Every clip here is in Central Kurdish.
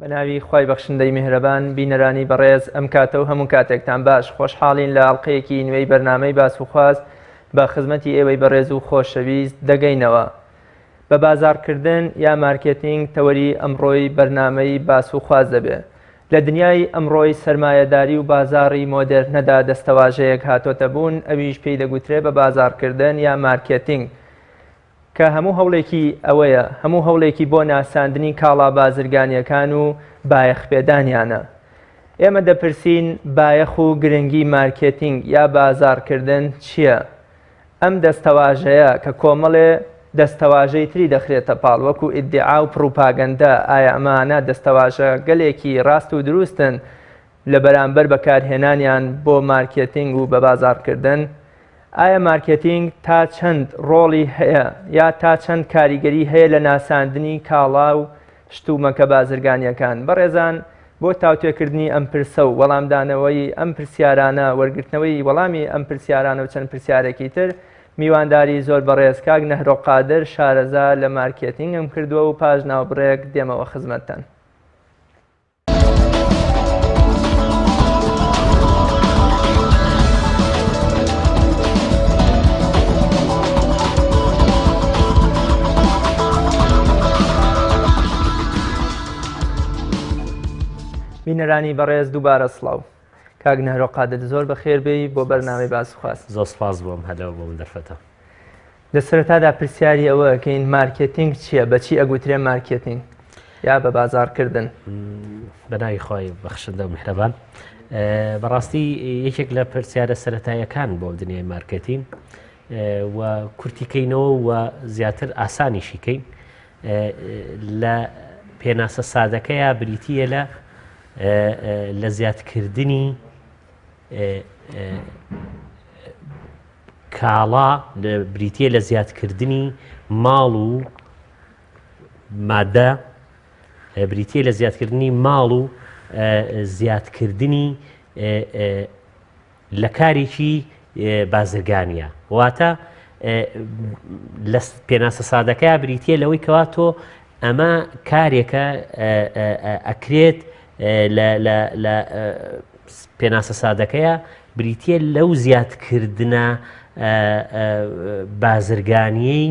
بەناوی خوای بەخشندەی میهرەبان بینەرانی بەڕێز ئەم کاتە و هەموو کاتێکتان باش خۆشحاڵین لە ئەڵقەیەکی نوێی بەرنامەی باس و خواز بە خزمەتی ئێوەی بەڕێز و خۆشەویست دەگەینەوە. بە بازاڕکردن یا مارکێتینگ تەوەری ئەمڕۆی بەرنامەی باس و خواز دەبێ. لە دنیای ئەمڕۆی سەرمایەداری و بازاڕی مۆدێرنەدا دەستەواژەیەک هاتۆتە بوون ئەویش پێی دەگوترێ بە بازاڕکردن یا مارکێتینگ کە هەموو هەوڵێکی ئەوەیە هەموو هەوڵێکی بۆ ناساندنی کاڵا بازرگانیەکان و بایەخپێدانیانە. ئێمە دەپرسین بایەخ و گرنگی مارکێتینگ یا بازاڕکردن چییە؟ ئەم دەستەواژەیە کە کۆمەڵێ دەستەواژەی تری دەخرێتە پاڵ وەکو ئیدعا و پڕوپاگەندە، ئایا ئەمانە دەستەواژە گەلێکی ڕاست و دروستن لە بەرامبەر بەکارهێنانیان بۆ مارکێتینگ و بەبازاڕکردن؟ ئایا مارکێتینگ تا چەند ڕۆڵی هەیە یا تا چەند کاریگەری هەیە لە ناساندنی کاڵا و شتومەکە بازرگانیەکان؟ بەڕێزان بۆ تاوتوێکردنی ئەم پرسە و وەڵامدانەوەی ئەم پرسیارانە، وەرگرتنەوەی وەڵامی ئەم پرسیارانە و چەند پرسیارێکی تر، میوانداری زۆر بەڕێز کاک نەهرۆ قادر شارەزا لە مارکێتینگم کردووە و پاش ناوبڕێک دێمەوە خزمەتتان. بینەرانی بەڕێز دووبارە سڵاو. کاک نەهرۆ قادر زۆر بەخێر بێی بۆ بەرنامەی باس و خواست. زۆر سپاس بۆم هەلەوە بۆم دەرفەتە. لە سەرەتادا پرسیاری ئەوە ئەکەین مارکێتینگ چییە؟ بەچی ئەگوترێ مارکێتینگ یا بە بازاڕکردن؟ بە ناوی خوای بەخشندە و میهرەبان. بەڕاستی یەکێک لە پرسیارە سەرەتاییەکان بۆ دنیای مارکێتین و کورتیکەینەوە و زیاتر ئاسانیشی کەین لە پێناسە سادەکەیا بریتییە لە لە زیادکردنی کاڵا بریتییە لە زیادکردنی ماڵ و مادە بریتییە لە زیادکردنی ماڵ و زیادکردنی لە کارێکی بازرگانیە واتە لە پێناسە سادەکەیا بریتییە لەوەی کەوا تۆ ئەمە کارێکە ئەکرێت لە پێناسە سادەکەیە بریتە لەو زیادکردنە بازرگانیەی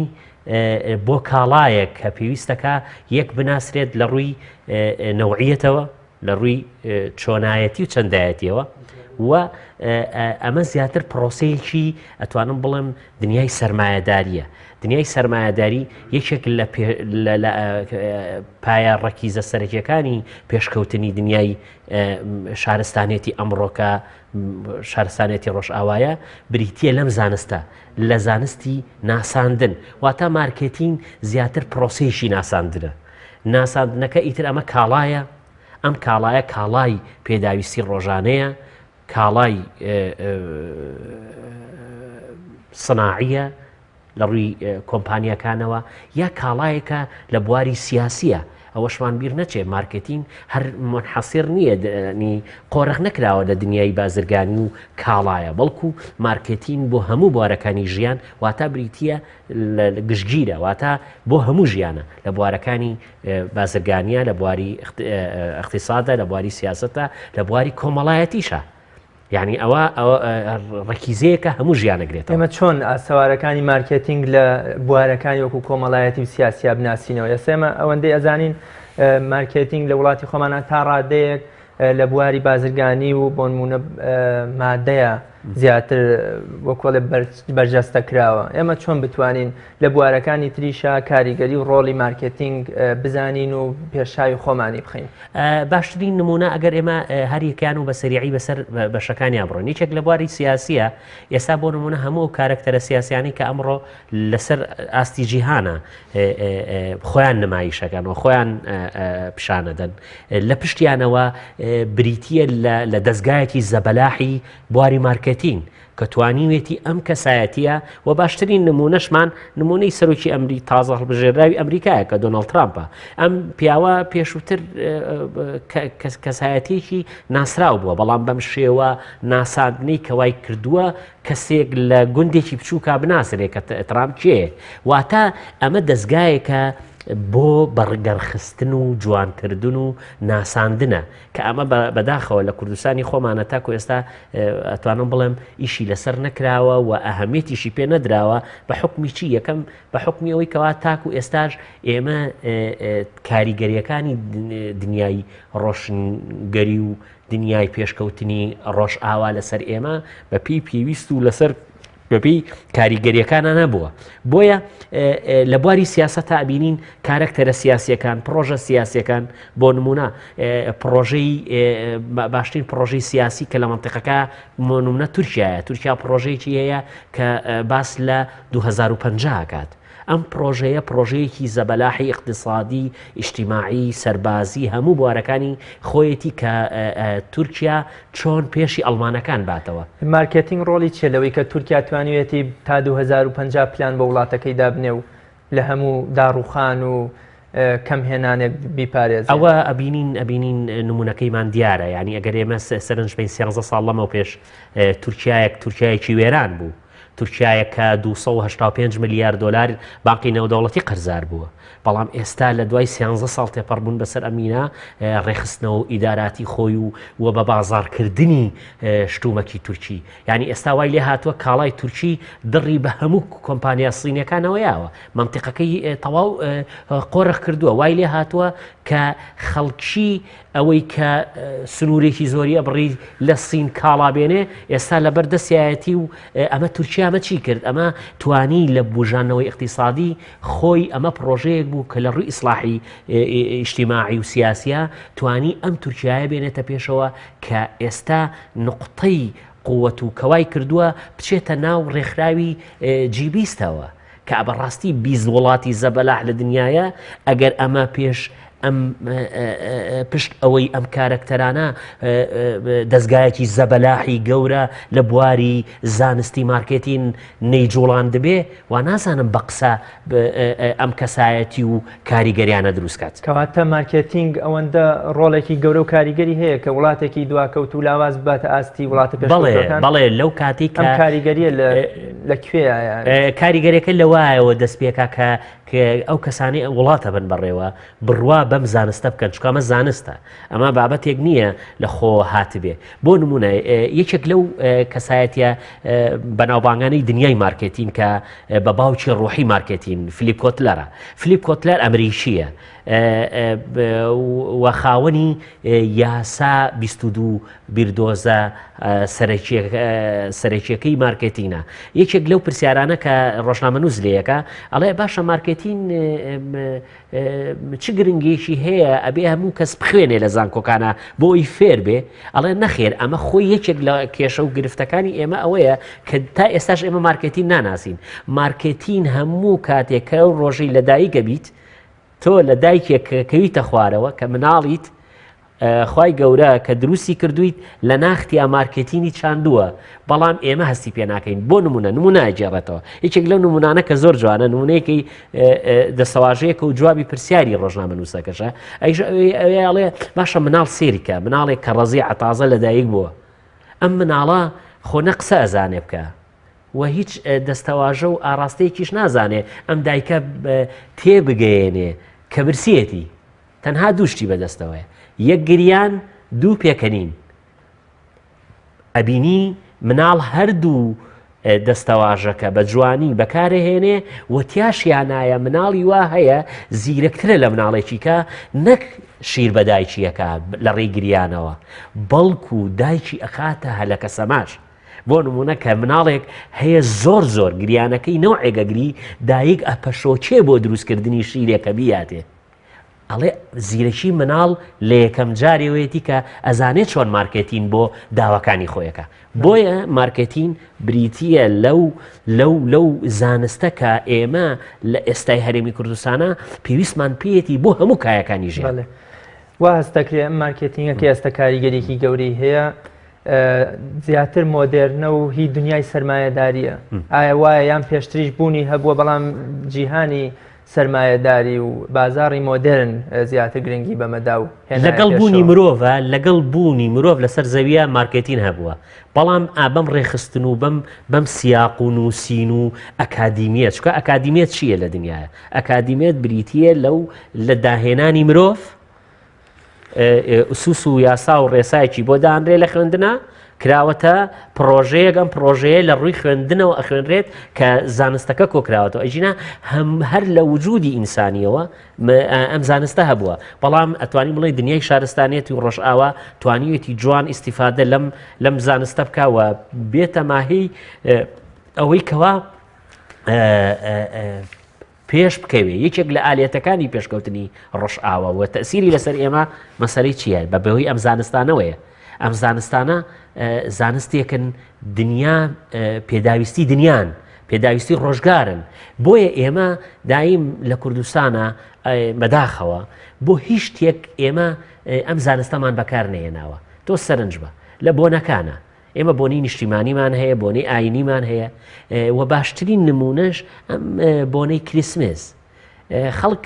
بۆ کاڵایەک کە پێویستەکە یەک بناسرێت لە ڕووی نەوعیەتەوە لە ڕووی چۆنایەتی و چەندایەتیەوە و ئەمە زیاتر پرۆسەیەکی ئەتوانم بڵێم دنیای سەرمایەداریە دنیای سەرمایەداری یەکێک لە پایە ڕەکیزە سەرەکیەکانی پێشکەوتنی دنیای شارستانێتی ئەمڕۆکە شارستانێتی ڕۆژئاوایە بریتە لەم زانستە لە زانستی ناساندن واتە مارکێتین زیاتر پرۆسەیەکی ناساندنە ناساندنەکە ئیتر ئەمە کاڵایە، ئەم کاڵایە کاڵای پێداویستی ڕۆژانەیە، کاڵای سناعیە لە ڕووی کۆمپانیەکانەوە یا کاڵایەکە لە بواری سیاسیە ئەوەشمان بیر نەچێ مارکتین هەر منحەسر نییە نی قۆرخ نەکراوە لە دنیای بازرگانی و کاڵایە بەڵکو مارکتین بۆ هەموو بوارەکانی ژیان واتە بریتە گشتگیرە واتە بۆ هەموو ژیانە لە بوارەکانی بازرگانیە لە بواری اقتصادە لە بواری سیاستە لە بواری کۆمەڵایەتیشە یعنی ئەوە ڕکیزەیەکە هەموو ژیانەگرێت ئێمە چۆن ئاسەوارەکانی مارکێتینگ لە بوارەکانی وەکو کۆمەڵایەتی و سیاسیا بناسینەوە ئێستا ئێمە ئەوەندەی ئەزانین مارکێتینگ لە وڵاتی خۆمانە تا ڕادەیەک لە بواری بازرگانی و بۆنمونە مادەیە زیاتر وەکۆڵێ بەرجەستە کراوە ئێمە چۆن بتوانین لە بوارەکانی تریشا کاریگەری و ڕۆڵی مارکێتینگ بزانین و پێشاوی خۆمانی بخەین باشترین نمونە ئەگەر ئێمە هەریەکان و بە سەریعی بەسەر بەشەکانیان بڕۆن یەکێک لە بواری سیاسیە ئێستا بۆ نمونە هەموو کارکتەرە سیاسیانی کە ئەمڕۆ لەسەر ئاستی جیهانە خۆیان نمایشەکەن و خۆیان پیشانەدەن لە پشتیانەوە بریتییە لە دەزگایەکی زەبەلاحی بواری مارکێتینگ کە توانیوێتی ئەم کەسایەتیە و باشترین نمونەشمان نمونەی سەرۆکی ئەمری تازە هەڵبژێراوی ئەمریکایە کە دۆناڵد ترامپە ئەم پیاوە پێشووتر کەسایەتیەکی ناسراو بووە بەڵام بەم شێوە ناساندنەی کەوای کردووە کەسێک لە گوندێکی بچووکا بناسرێ کە ترامپ کێیە واتە ئەمە دەزگایەکە. بۆ بەڕگەڕخستن و جوانکردن و ناساندنە کە ئەمە بەداخەوە لە کوردستانی خۆمانە تاکو ئێستا ئەتوانم بڵێم ئیشی لەسەر نەکراوە و ئەهمیەتیشی پێ نەدراوە بە حکمی چی یەکەم بە حکمی ئەوەی کەوا تاکو ئێستاش ئێمە کاریگەریەکانی دنیای ڕۆشنگەری و دنیای پێشکەوتنی ڕۆژئاوا لەسەر ئێمە بە پێی پێویست و لەسەر بەپێی کاریگەریەکانە نەبووە بۆیە لە بواری سیاسەتا ئەبینین کارەکتەرە سیاسیەکان پرۆژە سیاسیەکان بۆ نمونە پرۆژەی باشترین پرۆژەی سیاسی کە لە منطقەکە نمونە تورکایە تورکیا پرۆژەیەکی هەیە کە باس لە 2050 کات ئەم پڕۆژەیە پڕۆژەیەکی زەبەلاحی ئیقتیسادی، ئیجتیماعی، سەربازی هەموو بوارەکانی خۆیەتی کە تورکیا چۆن پێشی ئەڵمانەکان باتەوە. مارکێتینگ ڕۆڵی چیە لەوەی کە تورکیا توانیویەتی تا 2050 پلان بۆ وڵاتەکەی دابنێ و لە هەموو داڕوخان و کەم هێنانێک بیپارێزێ؟ ئەوە ئەبینین ئەبینین نمونەکەیمان دیارە یانی ئەگەر ئێمە سەرنج بەین سیانزە ساڵ لەمەو پێش تورکیایەک تورکیایەکی وێران بوو تورکیایەک کە 285 ملیار دۆلار بانقی نێودەوڵەتی قەرزار بووە، بەڵام ئێستا لە دوای سیانزە ساڵ تێپەڕبوون بەسەر ئەمینا ڕێکخستنەوە و ئیداراتی خۆی و و بە بازاڕکردنی شتومەکی تورکی یانی ئێستا وای لێ هاتووە کاڵای تورکی دڕی بە هەموو کۆمپانیا سینەکانەوە یاوە مەنتیقەکەی تەواو قۆرخ کردووە وای لێ هاتووە کە خەڵکی ئەوەی کە سنوورێکی زۆری ئەبڕی لە سین کاڵا بێنێ ئێستا لەبەر دەستیایەتی و ئەمە تورکیا ئەمە چی کرد ئەمە توانی لە بوژانەوەی اقتصادی خۆی ئەمە پرۆژەیەک بوو کە لە ڕووی ئیسلاحی ئیجتیماعی و سیاسە توانی ئەم تورکایە بێنێتە پێشەوە کە ئێستا نقطەی قوت و کەوای کردووە بچێتە ناو ڕێکخراوی جی بیستەوە کە بەڕاستی 20 وڵاتی زەبەلاح لە دنیاە ئەگەر ئەمە پێش ئەم پشت ئەوەی ئەم کارەکتەرانە دەستگایەکی زەبەلاحی گەورە لە بواری زانستی مارکێتین نەیجوڵاندبێ وا نازانم بە قسە ئەم کەسایەتی و کاریگەریانە دروست کات. کەواتە مارکێتینگ ئەوەندە ڕۆڵێکی گەورە و کاریگەری هەیە کە وڵاتێکی دواکەوتوو لاواز بباتە ئاستی وڵاتە پێشکەوتووەکان؟ بەڵێ لەو کاتەی کە ئەم کاریگەرییە لە کوێیە؟ کاریگەریەکە لەوایەوە دەست پێکا کە ئەو کەسانەی وڵات ئەبەن بەڕێوە بڕوا بەم زانستە بکەن چونکە ئەمە زانستە ئەمە بابەتێک نییە لە خۆ هاتبێ بۆ نمونە یەکێک لەو کەسایەتە بەناوبانگانەی دنیای مارکێتین کە بە باوکی ڕۆحی مارکێتین فلیپ کۆتلەرە فلیپ کۆتلەر ئەمریکیە و خاوەنی یاسا 22 بیردۆزە سەرەکیەکەی مارکێتینە یەکێک لەو پرسیارانە کە ڕۆژنامەنووس لەیەکە ئەڵێ باشە مارکێتین چ گرنگیەکی هەیە ئەبێ هەموو کەس بخوێنێ لە زانکۆکانە بۆ ئەوی فێر بێ ئەڵێ نەخێر ئەمە خۆی یەکێک لە کێشە و گرفتەکانی ئێمە ئەوەیە کە تا ئێستاش ئێمە مارکێتین ناناسین مارکێتین هەموو کاتێک کە ئەو ڕۆژەی لەدایکە بیت تۆ لە دایکێک کە کەویتە خوارەوە کە مناڵیت خوای گەورە کە دروستی کردوویت لە ناختیا مارکێتینی چاندووە بەڵام ئێمە هەستی پێ ناکەین بۆ نمونە نمونە ئەگێڕێتەوە یەکێک لەو نمونانە کە زۆر جوانە نمونەیەکی دەسەواژەیەکە و جوابی پرسیاری ڕۆژنامە نووسەکەشە ئەیش ئەوێ ئەڵێ باشە مناڵ سێریکە مناڵێک کە ڕەزی عتازە لەدایک بووە ئەم مناڵە خۆ نە قسە ئەزانێ بکە و هیچ دەستەواژە و ئاراستەیەکیش نازانێ ئەم دایکە تێبگەیەنێ کە برسیەتی تەنها دوو شتی بەدەستەوەیە یەک گریان دوو پێکەنین ئەبینی مناڵ هەردوو دەستەواژەکە بە جوانی بەکارهێنێ و تیاشیانایە مناڵی وا هەیە زیرەکترە لە مناڵێکی کە نەک شیر بە دایکیەکە لە ڕێی گریانەوە بەڵکو دایکی ئەخاتە هەلەکە سەماش بۆ نمونە کە مناڵێک هەیە زۆر زۆر گریانەکەی نەوعێگەگری دایک ئەپەشۆکێ بۆ دروستکردنی شیرێکە بیاتێ ئەڵێ زیرەکی مناڵ لە یەکەم جارێوەیەتی کە ئەزانێ چۆن مارکێتین بۆ داواکانی خۆیەکە بۆیە مارکێتین بریتە لەو لەو لەو زانستە کە ئێمە لە ئێستای هەرێمی کوردستانە پێویستمان پێیەتی بۆ هەموو کایەکانی ژیان. وا هەست دەکرێ ئەم مارکێتینگە کە ئێستا کاریگەریی گەورەی هەیە زیاتر مۆدێرنە و هی دنیای سەرمایەداریە ئایا وایە یان پێشتریش بوونی هەبووە بەڵام جیهانی سەرمایەداری و بازاڕی مۆدێرن زیاتر گرنگی بەمە دا و هێنایە لەگەڵ بوونی پێشەوە؟ مرۆڤە، لەگەڵ بوونی مرۆڤ لەسەر زەویە مارکێتین هەبووە، بەڵام ئا بەم ڕێکخستن و بەم بەم سیاق و نووسین و ئەکادیمیە، چونکە ئەکادیمیەت چییە لە دنیایا؟ ئەکادیمیەت بریتییە لەو لە داهێنانی مرۆڤ، ئوسوس و یاسا و ڕێسایەکی بۆ دانرێ لە خوێندنا کراوەتە پڕۆژەیەک ئەم پڕۆژەیە لە ڕووی خوێندنەوە ئەخوێنرێت کە زانستەکە کۆکراوەتەوە ئەژینا هەم هەر لە وجودی ئینسانیەوە ئەم زانستە هەبووە بەڵام ئەتوانی بڵێ دنیای شارستانیەتی و ڕۆژئاوا توانیوێتی جوان ئیسیفادە لەم لەم زانستە بکە و بێتە ماهی ئەوەی کەوا پێش بکەوێ، یەکێک لە ئالیەتەکانی پێشکەوتنی ڕۆژئاوا و تەئسیری لەسەر ئێمە مەسەلەی چییە؟ بە بەهۆی ئەم زانستانەوەیە. ئەم زانستانە زانستێکن دنیا پێداویستی دنیان، پێداویستی ڕۆژگارن. بۆیە ئێمە دایم لە کوردستانە بەداخەوە بۆ هیچ شتێک ئێمە ئەم زانستەمان بەکار نەهێناوە. تۆ سەرنج بە لە بۆنەکانە ئێمە بۆنەی نیشتیمانیمان هەیە، بۆنەی ئاینیمان هەیە و باشترین نمونەش ئەم بۆنەی کریسمس. خەڵک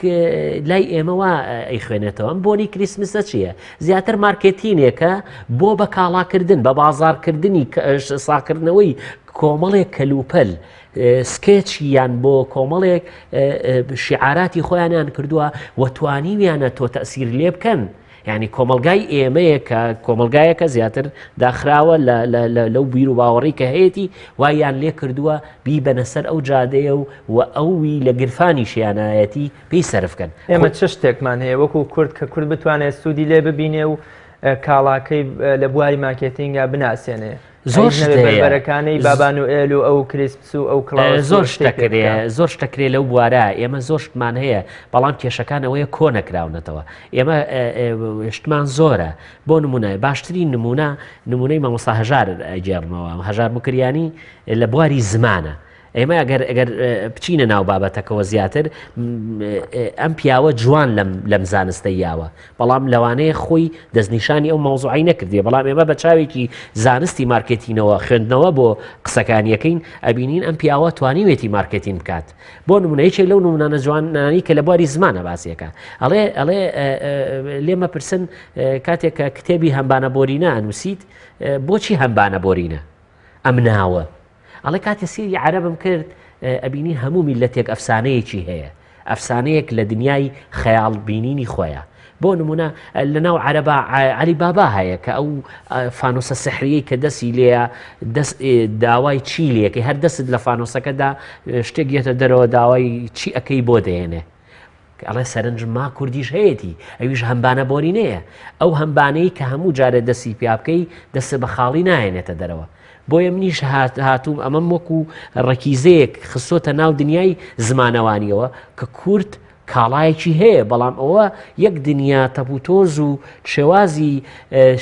لای ئێمە وا ئەیخوێنێتەوە ئەم بۆنی کریسمسە چییە؟ زیاتر مارکێتینێکە بۆ بە کاڵاکردن بە بازارکردنی ساکردنەوەی کۆمەڵێک کەلوپەل سکێچیان بۆ کۆمەڵێک شیعاراتی خۆیانیان کردووە و توانیویانە تۆ تەسیر لێ بکەن. یانی کۆمەڵگای ئێمەیە کە کۆمەڵگایەکە زیاتر داخراوە لەو بیر و باوەڕی کە هەیەی وایان لێ کردووە بیبەنە سەر ئەو جادەیە و و ئەوی لە گرفانی شیانایەتی پێی سەرفکەن. ئێمە چ شتێکمان هەیە وەکو کورد کە کورد بتوانێت سوودی لێ ببینێ و کاڵاکەی لە بواری مارکێتینگا بناسێنێ؟ زۆر شت هەیە. بەربەرەکانەی بابا نوئێل و ئەو کریسمس و ئەو کڵاوە زۆر شت دەکرێ زۆر شت دەکرێ لەو بوارە ئێمە زۆر شتمان هەیە بەڵام کێشەکان ئەوەیە کۆ نەکراونەتەوە ئێمە شتمان زۆرە بۆ نمونە باشترین نمونە نمونەی مامۆستا هەژار گێڕمەوە هەژار مکریانی لە بواری زمانە ئێمە ئەگەر ئەگەر بچینە ناو بابەتەکەوە زیاتر ئەم پیاوە جوان لەم لەم زانستە یاوە بەڵام لەوانەیە خۆی دەستنیشانی ئەو مەوزوعی نەکردێ بەڵام ئێمە بە چاوێکی زانستی مارکێتینەوە خوێندنەوە بۆ قسەکانیەکەین ئەبینین ئەم پیاوە توانیوێتی مارکێتین بکات بۆ نمونە یەکێک لەو نمونانە جوانانی کە لە بواری زمانە باسیەکە ئەڵێ ئەڵێ لێمە پرسن کاتێک کە کتێبی هەمبانە بۆرینە ئەنووسیت بۆچی هەمبانە بۆرینە ئەم ناوە ئەڵێ کاتێ سەیری عەرەبم کرد ئەبینی هەموو میللەتێک ئەفسانەیەکی هەیە ئەفسانەیەک لە دنیای خەیاڵ بینینی خۆیە بۆ نمونە لە ناو عەرەبا عەلی بابا هەیە کە ئەو فانۆسە سحریەی کە دەستی لێیە دەست داوای چی لەکەی هەر دەست لە فانۆسەکەدا شتێک یەتە دەرەوە داوای چی ئەەکەی بۆ دێنێ ئەڵێ سەرنجم ما کوردیش هەیەتی ئەویش هەمبانە بۆرینەیە ئەو هەمبانەی کە هەموو جارێ دەستی پیا بکەی دەست بە خاڵی نایەنێتە دەرەوە بۆیە منیش هاتووم ئەمەم وەکو ڕەکیزەیەک خستۆتە ناو دنیای زمانەوانیەوە کە کورد کاڵایەکی هەیە بەڵام ئەوە یەک دنیا تەپوتۆز و شێوازی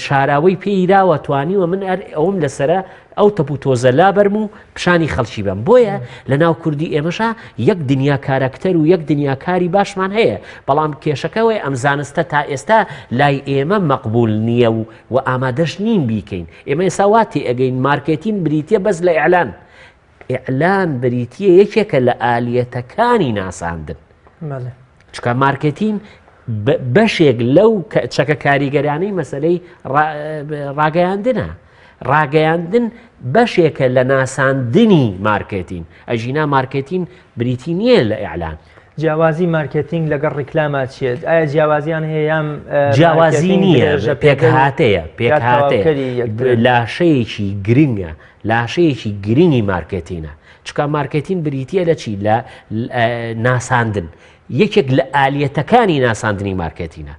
شاراوەی پێیراوە توانیوە من ئەوم لەسرە ئەو تەپ و تۆزە لابەرم و پیشانی خەڵکی بەم بۆیە لە ناو کوردی ئێمەشا یەک دنیا کاراکتەر و یەک دنیا کاری باشمان هەیە بەڵام کێشەکەوەی ئەم زانستە تا ئێستا لای ئێمە مەقبول نییە و و ئامادەش نین بیکەین ئێمە ئێستا وا تێئەگەین مارکێتین بریتە بەس لە ئیعلان ئیعلان بریتە یەکێکە لە ئالیەتەکانی ناساندن چکە مارکێتین بەشێک لەو چەکە کاریگەرانەی مەسلەی ڕاگەیاندنە ڕاگەیاندن بەشێکە لە ناساندنی مارکێتین، ئەگینا مارکێتین بریتی نییە لە ئیعلان. جیاوازی مارکێتینگ لەگەڵ ڕیکلاما چییە؟ ئایا جیاوازیان هەیە یان جیاوازی نییە، پێکهاتەیە، پێکهاتەیە، لاشەیەکی گرنگە، لاشەیەکی گرنگی مارکێتینە، چونکە مارکێتین بریتییە لە چی؟ لە ناساندن، یەکێک لە ئالیەتەکانی ناساندنی مارکێتینە.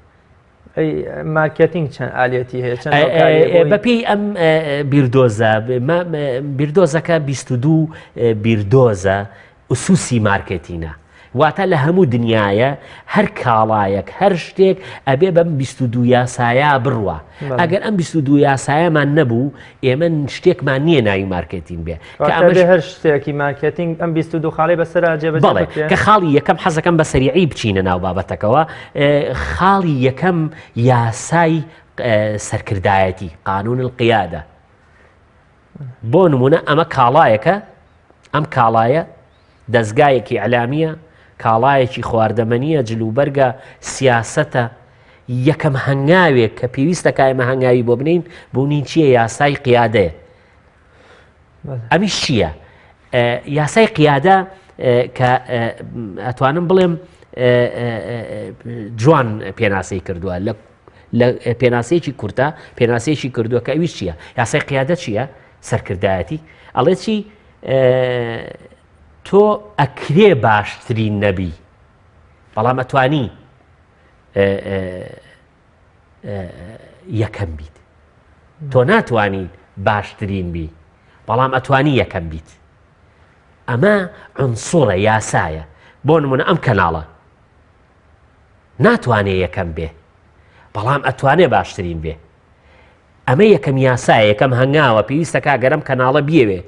ئەی مارکێتینگ چەند ئالیەتی هەیە چەند هۆکاری هەیە بۆی؟ بەپێی ئەم بیردۆزە بیردۆزەکە 22 بیردۆزە ئوسوسی مارکێتینە واتە لە هەموو دنیاە هەر کاڵایەک هەر شتێک ئەبێ بەم 22 یاسایە بڕوا ئەگەر ئەم 22 یاسایەمان نەبوو ئێمە شتێکمان نییە ناوی مارکێتین بێ کە ئەمەش هەر شتێکی مارکێتینگ ئەم 22 خاڵی بەسەرا جێبەجێ بەڵێ بکرێن؟ کە خاڵی یەکەم حەزەکەم بە سەریعی بچینە ناو بابەتەکەوە خاڵی یەکەم یاسای سەرکردایەتی قانون القیادە بۆ نمونە ئەمە کاڵایەکە ئەم کاڵایە دەستگایەکی ئەلامیە کاڵایەکی خواردەمەنیە، جلوبەرگە، سیاسەتە، یەکەم هەنگاوێک کە پێویستە کە ئێمە هەنگاوی بۆ بنین بوونین چییە یاسای قیادەیە. ئەمیش چییە؟ یاسای قیادە کە ئەتوانم بڵێم جوان پێناسەی کردووە لە لە پێناسەیەکی کورتە پێناسەیەکی کردووە کە ئەویش چییە یاسای قیادە چییە سەرکردایەتی ئەڵێ چی تۆ ئەکرێ باشترین نەبی بەڵام ئەتوانی یەکەم بیت تۆ ناتوانی باشترین بی بەڵام ئەتوانی یەکەم بیت ئەمە عنسوڕە یاسایە بۆ نمونە ئەم کەناڵە ناتوانێ یەکەم بێ بەڵام ئەتوانێ باشترین بێ ئەمە یەکەم یاسایە یەکەم هەنگاوە پێویستە کا گەر ئەم کەناڵە بیەوێ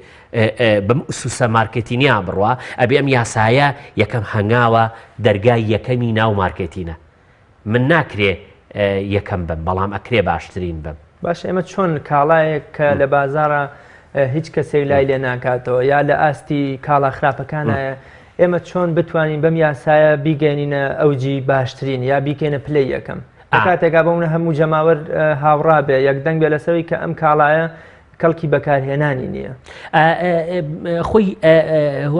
بەم ئوسوسە مارکێتینیا بڕوا ئەبێ ئەم یاسایە یەکەم هەنگاوە دەرگای یەکەمی ناو مارکێتینە من ناکرێ یەکەم بم بەڵام ئەکرێ باشترین بم. باشە ئێمە چۆن کاڵایەک کە لە بازاڕا هیچ کەسێک لای لێ ناکاتەوە یا لە ئاستی کاڵا خراپەکانایە ئێمە چۆن بتوانین بەم یاسایە بیگەینینە ئەوجی باشترین یا بیکەینە پلەی یەکەم لە کاتێکا بۆ منە هەموو جەماوەر هاوڕا بێ یەک دەنگ بێ لەسەوەی کە ئەم کاڵایە کەڵکی بەکارهێنانی نییە. خۆی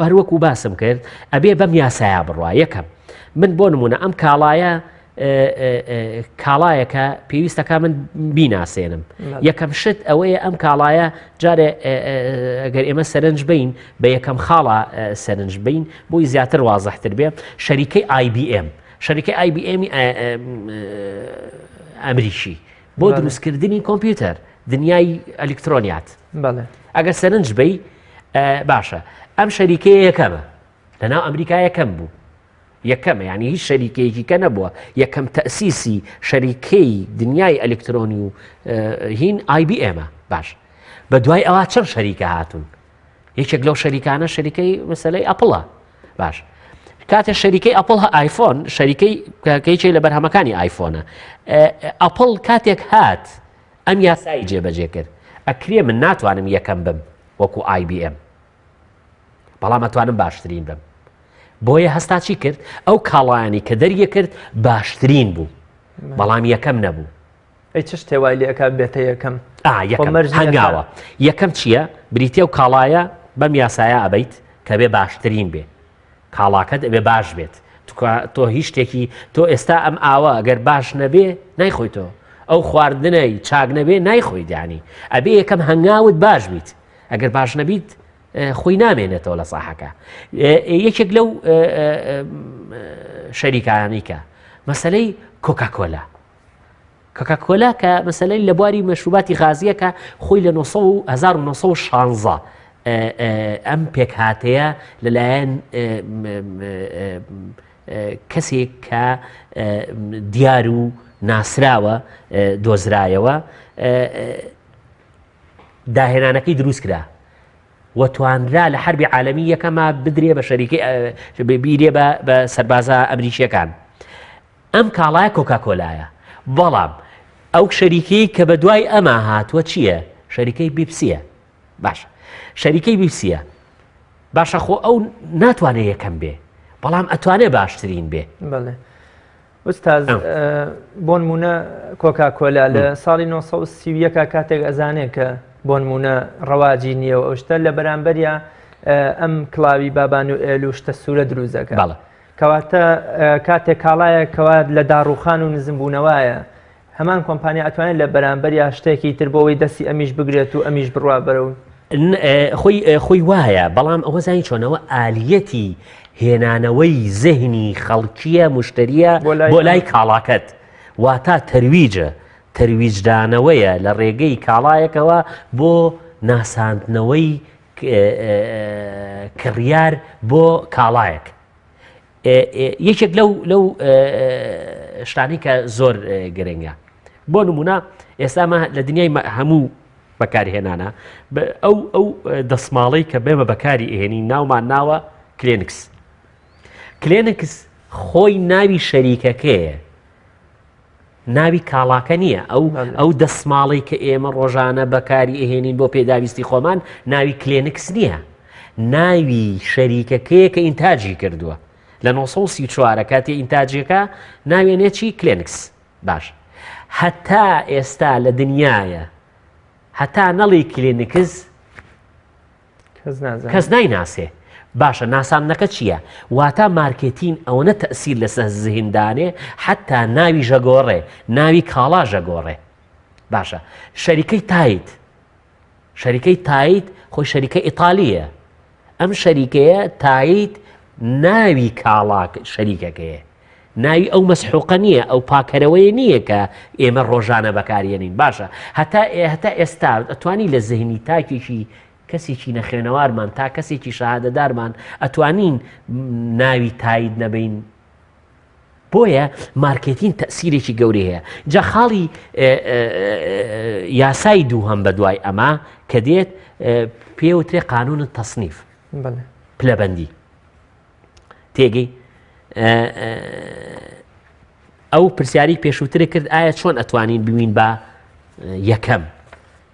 هەروەکو باسم کرد ئەبێ بەم یاسایە بڕوا یەکەم من بۆ نمونە ئەم کاڵایە کاڵایەکە پێویستەکە من بیناسێنم یەکەم شت ئەوەیە ئەم کاڵایە جارێ ئەگەر ئێمە سەرنج بین بە یەکەم خاڵە سەرنج بین بۆی زیاتر وازحتر بێ شەریکەی IBM شەریکەی IBM ئەمریکی بۆ دروستکردنی کۆمپیوتەر دنیای ئەلیکترۆنیات ئەگەر سەرنج بی باشە ئەم شەریکەیە یەکەمە لەناو ئەمریکا یەکەم بوو یەکەمە یعنی هیچ شەریکەیەکی کە نەبووە یەکەم تەسیسی شەریکەی دنیای ئەلکترۆنی و هین IBM باش بە دوای ئەوە چەند شەریکە هاتوون یەکێک لەو شەریکانە شەریکەی مەسلەی ئەپڵە باش کاتێ شەریکەی ئەپڵ ئایفۆن شەریکەی کەیچێ لە بەرهەمەکانی ئایفۆنە ئەپڵ کاتێک هات ئەم یاسایی جێبەجێ کرد ئەکرێ من ناتوانم یەکەم بم وەکو IBM بەڵام ئەتوانم باشترین بم بۆیە هەستا چی کرد ئەو کاڵایانی کە دەریە کرد باشترین بوو بەڵام یەکەم نەبوو ئەی چ شتێ وای لێ ئەکا بێتە یەکەم؟ ئا یەکەم هەنگاوە یەکەم چییە؟ بریتیە و کاڵایە بەم یاسایە ئەبیت کە بێ باشترین بێ کاڵاکەت ئەبێ باش بێت تۆ هیچ شتێکی تۆ ئێستا ئەم ئاوە ئەگەر باش نەبێ نایخۆیتەوە ئەو خواردنەی چاک نەبێ نایخۆی دانی ئەبێ یەکەم هەنگاوت باش بیت ئەگەر باش نەبیت خۆی نامێنێتەوە لە ساحەکە یەکێک لەو شەریکانی کە مەسلەی کۆکاکۆلا کۆکاکۆلا کە مەسەلەی لە بواری مەشروباتی غازیە کە خۆی لە 1916 ئەم پێکهاتەیە لەلایەن کەسێک کە دیار و ناسراوە دۆزرایەوە داهێنانەکەی دروست کرا و توانرا لە حربی عالمی یەکەما بدرێ بە شەریکەی بیرێ بە سەربازە ئەمریکیەکان ئەم کاڵایە کۆکاکۆلایە بەڵام ئەو شەریکەی کە بە دوای ئەما هاتووە چییە؟ شەریکەی بیپسیە باشە شەریکەی بیپسیە باشە خۆ ئەو ناتوانێت یەکەم بێ بەڵام ئەتوانێ باشترین بێ بەڵێ ئوستاز بۆنمونە کۆکاکۆلا لە ساڵی 1930 کاتێک ئەزانێ کە بۆنمونە ڕەواجی نییە و ئەو شتە لە بەرامبەریا ئەم کڵاوی بابان و ئێل و شتە سوورە دروست دەکە بەڵێ کەواتە کاتێک کاڵایەک کەوا لە داڕوخان و نزمبوونەوەیە هەمان کۆمپانیا ئەتوانێت لە بەرامبەریا شتێکی تر بۆ ئەوەی دەستی ئەمیش بگرێت و ئەمیش بڕوا بەرەو. خۆی خۆی وایە بەڵام ئەوە زانی چۆنەوە ئالیەتی هێنانەوەی زهنی خەڵکیە مشتریە بۆ لای کاڵاکەت واتا تەرویجە تەرویجدانەوەیە لە ڕێگەی کاڵایەکەوە بۆ ناساندنەوەی کڕیار بۆ کاڵایەک یەکێک لەو لەو شتانی کە زۆر گرنگە بۆ نمونە ئێستامە لە دنیای هەموو بەکارهێنانە ئەو ئەو دەسماڵەی کە بێمە بەکاری ئێنی ناومان ناوە کلێنکس کلێنکس خۆی ناوی شەریکەکەیە ناوی کاڵاکە نییە ئەو ئەو دەسماڵی کە ئێمە ڕۆژانە بەکاری ئەهێنین بۆ پێداویستی خۆمان ناوی کلێنکس نییە ناوی شەریکەکەیە کە ئینتاجی کردووە. لە 934 کاتێ ئینتاجیەکە ناوێنێ چی کلێنکس باش هەتا ئێستا لە دنیاە هەتا نەڵی کلینکس کەس نایناسێ باشە ناساندنەکە چییە؟ واتا مارکێتین ئەوەنە تەئسیر لەسەر زهن دانێ حەتا ناوی ژەگۆڕێ ناوی کاڵا ژەگۆڕێ باشە شەریکەی تایت شەریکەی تایت خۆی شەریکە ئیتالیە ئەم شەریکەیە تایت ناوی کاڵا شەریکەکەیە ناوی ئەو مەسحوقە نییە ئەو پاکەرەوەی نییە کە ئێمە ڕۆژانە بەکارێنین باشە هەتا هەتا ئێستا ئەتوانی لە زهنی تاکێکی کەسێکی نەخوێنەوارمان تا کەسێکی شەهادەدارمان ئەتوانین ناوی تاید نەبین بۆیە مارکێتین تەسیرێکی گەورەی هەیە جا خاڵی یاسای دووهەم بە دوای ئەمە کە دێت پێوترێ قانون تەصنیف پلەبەندی تێگەی ئەو پرسیاری پێشووترە کرد ئایا چۆن ئەتوانین ببین بە یەکەم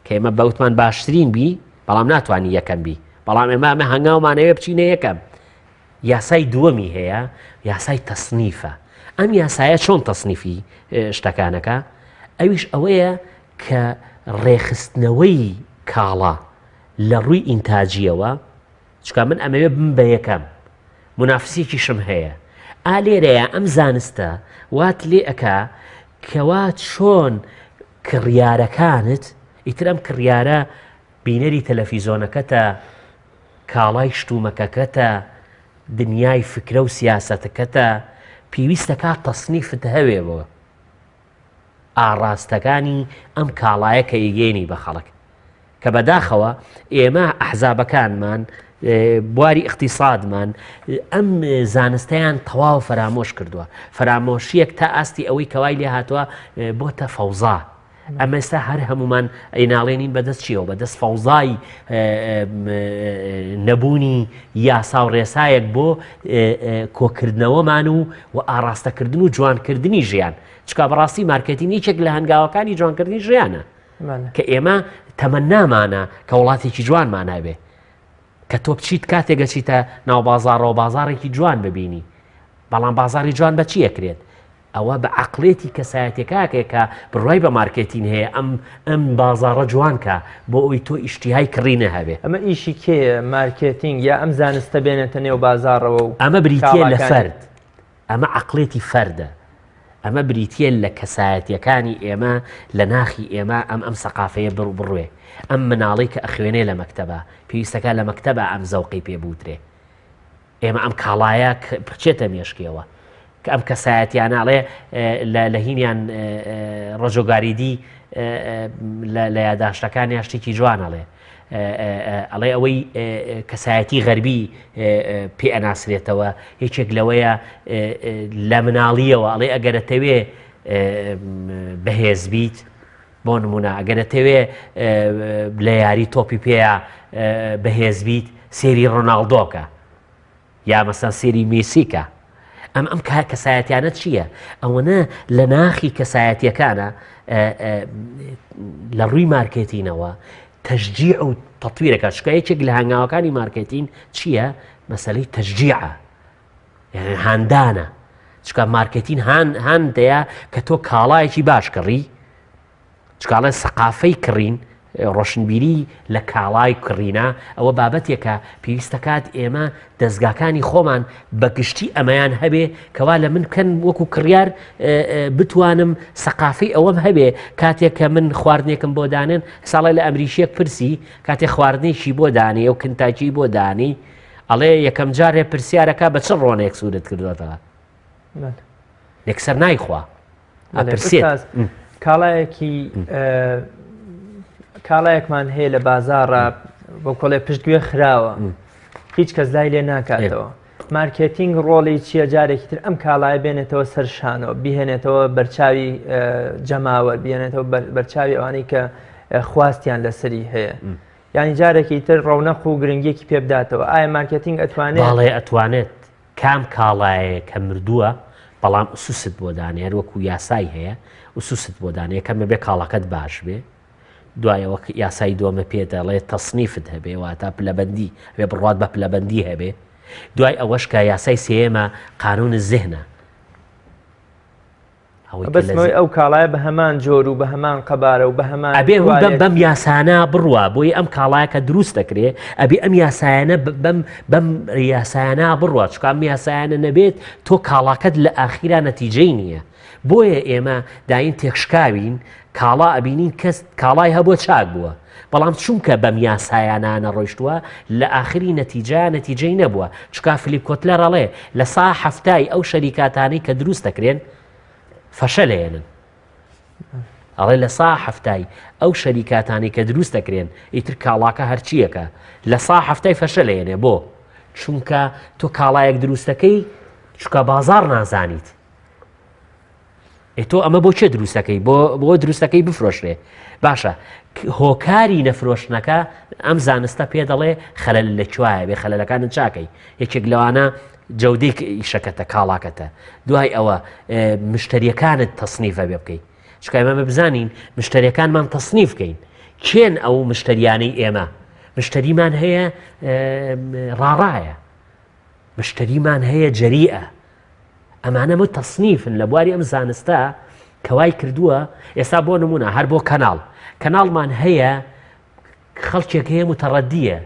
کە ئێمە بەوتمان باشترین بی بەڵام ناتوانانی یەکەم بی بەڵام ئێمە ئەمە هەنگاومانەوێ بچینە یەکەم یاسای دووەمی هەیە یاسای تەسنیفە ئەم یاسایە چۆن تەسنیفی شتەکانەکە ئەویش ئەوەیە کە ڕێخستنەوەی کاڵا لە ڕووی ئینتاجیەوە چکا من ئەمەوێ بم بە یەکەم مونافسێکیشم هەیە ئا لێرەیە ئەم زانستە وات لێ ئەکا کەوا چۆن کڕیارەکانت ئیتر ئەم کڕیارە بینەری تەلەفیزۆنەکەتە کاڵای شتومەکەکەتە دنیای فکرە و سیاسەتەکەتە پێویستەکە تەسنیفت هەوێ بۆ ئاڕاستەکانی ئەم کاڵایە کە ئیگەیەنی بە خەڵک کە بەداخەوە ئێمە ئەحزابەکانمان بواری اقتصادمان ئەم زانستیان تەواو فەرامۆش کردووە فەرامۆشیەک تا ئاستی ئەوەی کەوای لێ هاتووە بۆتە فەوزا ئەمە ئێستا هەر هەمومان ئەیناڵێنین بەدەست چیەوە بەدەست فەوزای نەبوونی یاسا و ڕێسایەک بۆ کۆکردنەوەمان و و ئاراستەکردن و جوانکردنی ژیان چکا بەڕاستی مارکێتین یەکێک لە هەنگاوەکانی جوانکردنی ژیانە کە ئێمە تەمەنامانە کە وڵاتێکی جوانمان هەبێ کە تۆ بچیت کاتێک گەچیتە ناو بازاڕەوە بازاڕێکی جوان ببینی بەڵام بازاری جوان بە چی ئەکرێت ئەوە بە عەقڵێتی کەسایەتیەکاکێ کە بڕوای بە مارکێتین هەیە ئەم ئەم بازاڕە جوان کا بۆ ئەوی تۆ ئیشتیهای کڕینە هەبێ. ئەمە ئیشی کێیە مارکێتینگ یا ئەم زانستە بێنێتە نێو بازاڕەوە و ئەمە بریتیە لە کاڵاکانی؟ فەرد ئەمە عەقڵێتی فەردە ئەمە بریتیە لە کەسایەتیەکانی ئێمە لە ناخی ئێمە ئەم ئەم سەقافەیە بڕ بڕوێ ئەم مناڵەی کە ئەخوێنێ لە مەکتەبا پێویستەکا لە مەکتەبا ئەم زەوقەی پێ بوترێ ئێمە ئەم کاڵایە بچێتە مێشکیەوە کە ئەم کەسایەتیانە ئەڵێ لە هینیان ڕۆجۆگاریدی لە یاداشتەکانیان شتێکی جوان ئەڵێ ئەڵێ ئەوەی کەسایەتی غەربی پێ ئەناسرێتەوە یەکێک لەوەیە لە مناڵیەوە ئەڵێ ئەگەرەتەوێ بەهێز بیت بۆ نمونە ئەگەرەتەوێ لە یاری تۆپی پێیا بەهێز بیت سێری ڕۆناڵدۆکە یا مەسەن سێری مێسیکە ئەم ئەم کا کەسایەتیانە چییە ئەوەنە لە ناخی کەسایەتیەکانە لە ڕووی مارکێتینەوە تەشجیع و تەطویرەکە چکە یەکێک لە هەنگاوەکانی مارکێتین چییە مەسلەی تەشجیعە یعنی هاندانە چکە مارکێتین هان هان دەیە کە تۆ کاڵایەکی باش کڕی چکاڵێ سەقافەی کڕین ڕۆشنبیری لە کاڵای کڕینە ئەوە بابەتێکە پێویستەکات ئێمە دەستگاکانی خۆمان بە گشتی ئەمەیان هەبێ کەوا لە من بکەن وەکو کڕیار بتوانم سەقافەی ئەوەم هەبێ کاتێک کە من خواردنێکم بۆ دانێن ساڵی لە ئەمریکیەک پرسی کاتێ خواردنێکی بۆ دانێ و کنتاکی بۆ دانی ئەڵێ یەکەم جارێ پرسیارەکە بە چ ڕۆنێک سوورت کردوێتەوە یەکسەر نایخوا ئەپرسێت کاڵایەکی کاڵایەکمان هەیە لە بازاڕە بۆ کۆڵێ پشتگوێ خراوە هیچ کەس لای لێ ناکاتەوە مارکێتینگ ڕۆڵی چییە جارێکی تر ئەم کاڵایە بێنێتەوە سەر شانەوە بهێنێتەوە بەرچاوی جەماوەر بێنێتەوە بەرچاوی ئەوانەی کە خواستیان لەسەری هەیە یانی جارێکی تر ڕەونەق و گرنگیەکی پێ بداتەوە ئایا مارکێتینگ ئەتوانێت؟ بەڵێ ئەتوانێت کام کاڵایەیە کە مردووە بەڵام ئوسوست بۆ دانێ هەر وەکو یاسای هەیە ئوسوست بۆ دانێ یەکەم ئەبێ کاڵاکەت باش بێ دوای ئەوە یاسای دووەمە پێ دەڵێ تەسنیفت هەبێ واتە پلەبەندی ئەبێ بڕوات بە پلەبەندی هەبێ. دوای ئەوەش کە یاسای سێیەمە قانون الذهنە. ئەوەی کە لە بەستنەوەی ئەو کاڵایە بە هەمان جۆر و بە هەمان قەبارە و بە هەمان ئەبێ هون بەم بەم یاسانە بڕوا بۆیە ئەم کاڵایە کە دروست دەکرێ ئەبێ ئەم یاسایانە بەم بەم یاسایانە بڕوا چونکە ئەم یاسایانە نەبێت تۆ کاڵاکەت لە ئاخیرا نەتیجەی نییە بۆیە ئێمە دایم تێکشکاوین کاڵا ئەبینین کەس کاڵای هەبووە چاک بووە بەڵام چونکە بەم یاسایانە نەڕۆیشتووە لە ئاخری نەتیجە نەتیجەی نەبووە چکا فلیپ کۆتلەر ئەڵێ لە سا حەفتای ئەو شەریکاتانەی کە دروست دەکرێن فەشەلێنن ئەڵێ لە سا حەفتای ئەو شەریکاتانەی کە دروست دەکرێن ئیتر کاڵاکە هەرچیەکە لە سا حەفتای فەشەلێنێ بۆ چونکە تۆ کاڵایەک دروستەکەی چکە بازار نازانیت ئێ تۆ ئەمە بۆ کێ دروستەکەی بۆ بۆ دروستەکەی بفرۆشرێ باشە هۆکاری نەفرۆشتنەکە ئەم زانستە پێ دەڵێ خەلەل لە کوایە بێ خەلەلەکانت چاکەی یەکێک لەوانە جەودەی ئیشەکەتە کاڵاکەتە دوای ئەوە مشتریەکانت تەسنیفە بێ بکەیت چکە ئێمە بزانین مشتریەکانمان تەسنیف بکەین کێن ئەو مشتریانەی ئێمە مشتریمان هەیە ڕاڕایە مشتریمان هەیە جەریئە ئەمانە مو تەسنیفن لە بواری ئەم زانستە کە وای کردووە ئێستا بۆ نمونە هەر بۆ کەناڵ کەناڵمان هەیە خەڵکێک هەیە متەڕەدیە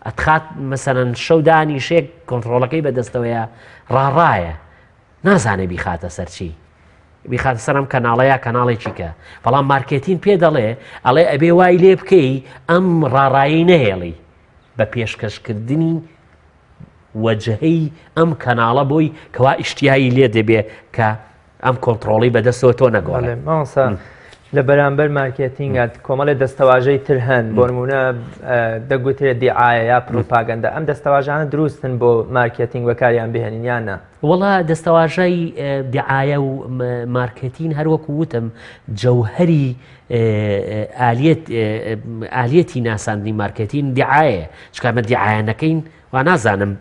ئەتخات مەسەرەن شەو دانیشێک کۆنتترۆلەکەی بەدەستەوەیە ڕاڕایە نازانێ بیخاتە سەرچی بیخاتە سەرم کەناڵەیە کەناڵێکی کە بەڵام مارکێتین پێ دەڵێ ئەڵێ ئەبێ وای لێ بکەی ئەم ڕاڕایی نەهێڵی بە پێشکەشکردنی وەجهەی ئەم کەناڵە بۆی کەوا ئیشتیایی لێ دەبێ کە ئەم کۆنتڕۆڵی بەدەستەوە تۆ نەگۆڕێ. مامۆستا لە بەرامبەر مارکێتینگە کۆمەڵێ دەستەواژەی تر هەن بۆ نمونە دەگوترێت دیعاە یا پروپاگەندە ئەم دەستەواژانە دروستن بۆ مارکێتینگ بەکاریان بهێنین یان نا؟ وەڵا دەستەواژەی دیعاە و مارکێتین هەروەکو وتم جەوهەری ئالیەت ئالیەتی ناساندنی مارکێتین دیعاەیە چکە ئەمە دیعاە نەکەین وا نازانم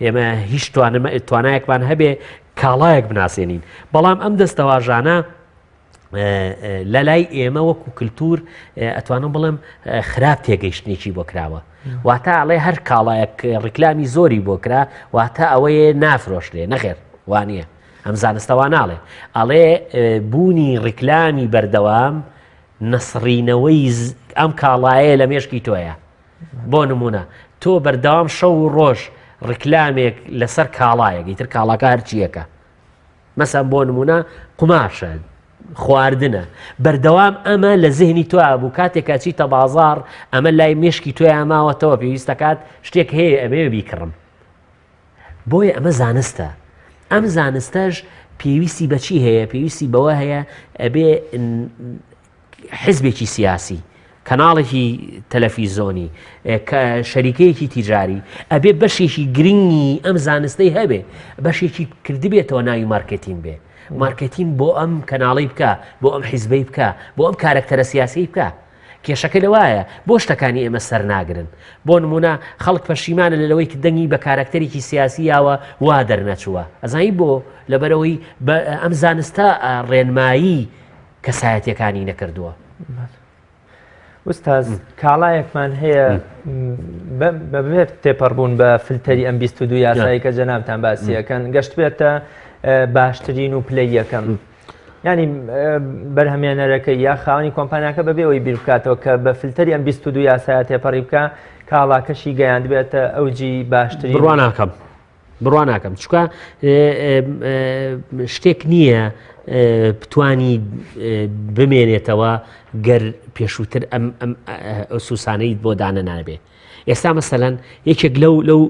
ئێمە هیچ توانایەکمان هەبێ کاڵایەک بناسێنین بەڵام ئەم دەستەواژانە لە لای ئێمە وەکو کللتور ئەتوانم بڵێم خراپ تێگەیشتنێکی بۆ کراوە واتە ئەڵێ هەر کاڵایەک ڕیکلامی زۆری بۆ کرا واتە ئەوەیە نافرۆشرێ نەخێر وانە ئەم زانستە وا ناڵێ ئەڵێ بوونی ڕیکلامی بەردەوام نەسڕینەوەی ئەم کاڵایە لە مێشکی تۆیە بۆ نمونە تۆ بەردەوام شەو و ڕۆژ ڕیکلامێک لەسەر کاڵایەک ئیتر کاڵاکە هەرچیەکە مەسەن بۆ نمونە قوماشە خواردنە بەردەوام ئەمە لە زهنی تۆ بوو کاتێک ئەچیتە بازار ئەمە لای مێشکی تۆیا ماوەتەوە پێویستەکات شتێک هەیە ئەمەوێ بیکڕم بۆیە ئەمە زانستە ئەم زانستەش پێویستی بەچی هەیە پێویستی بەوە هەیە ئەبێ حزبێکی سیاسی کەناڵێکی تەلەفیزۆنی شەریکەیەکی تیجاری ئەبێ بەشێکی گرنگی ئەم زانستەی هەبێ بەشێکی کردبێتەوە ناوی مارکتین بێ مارکتین بۆ ئەم کەناڵی بکە بۆ ئەم حیزبەی بکە بۆ ئەم کارەکتەرە سیاسی بکە کێشەکە لەوایە بۆ شتەکانی ئێمە سەر ناگرن بۆ نمونە خەڵک پەشیمانە لە لەوەی کە دەنگی بە کارەکتەرێکی سیاسی یاوە وا دەرنەچووە ئەزانی بۆ لەبەرەوەی ئەم زانستە ڕێنمایی کەسایەتیەکانی نەکردووە. ئوستاز کاڵایەکمان هەیە بەبێت تێپەڕبوون بە فلتەری ئەم 22 یاسایی کە جەنابتان باسیەکەن گەشت بێتە باشترین و پلەی یەکەم. ینی بەرهەمێنەرەکە یا خاوەنی کۆمپانیاکە بەبێ ئەوی بیر بکاتەوە کە بە فلتەری ئەم 22 یاسایە تێپەڕی بکە کاڵاکەشی گەیاندبێتە ئەوجی باشترین بڕوا ناکەم بڕوا ناکەم چکە شتێک نییە بتانی بمێنێتەوە گەر پێشووتر ئەم ئەم ئەسوسانەیت بۆ دانە نابێ ئێستا مەسەلەن یەکێک لەو لەو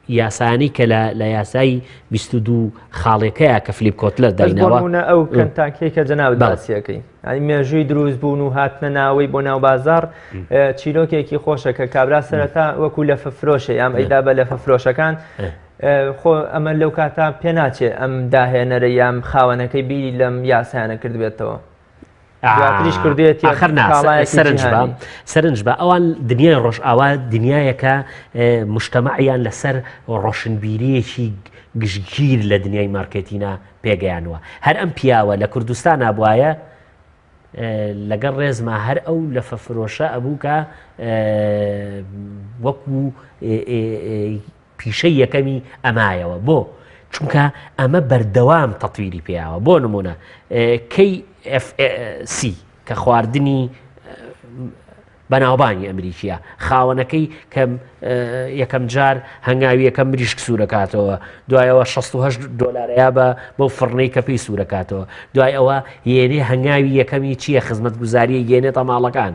یاسانی کە لە یاسای 22 خاڵەکەیە کە فلیپ کۆتلەر دایناوە ئەو کەنتاکیی کە جەناو باسیەکەی ئەی مێژووی دروست بوون و هاتنە ناوەی بۆ ناو بازار چیرۆکێکی خۆشە کە کابرا سەرەتا وەکو لەفە فرۆشە یام ئەیدا بە لەفە فرۆشەکان خۆ ئەمە لەو کاتا پێ ناچێ ئەم داهێنەرە یام خاوەنەکەی بیری لەم یاسایانە کردبێتەوە دواتریش کردوێتی ئاخر نا سەرنج بە سەرنج بە ئەوان دنیای ڕۆژئاوا دنیایەکە مشتەمەعیان لەسەر ڕۆشنبیریەکی گشتگیر لە دنیای مارکێتینا پێگەیانوە هەر ئەم پیاوە لە کوردستانا بوایە. لەگەڵ ڕێزما هەر ئەو لەفە فرۆشە ئەبوو کە وەکو پیشەی یەکەمی ئەمایەوە بۆ چونکە ئەمە بەردەوام تەتویری پیاوە بۆ نمونە KFC کە خواردنی بەناوبانگی ئەمریکیە خاوەنەکەی کە یەکەم جار هەنگاوی یەکەم مریشک سوورەکاتەوە دوایەوە 16 دۆلارەیە بە بەو فڕنەی کە پێی سوورەکاتەوە دوای ئەوە یێنێ هەنگاوی یەکەمی چییە خزمەتگوزاریە یێنێتە ماڵەکان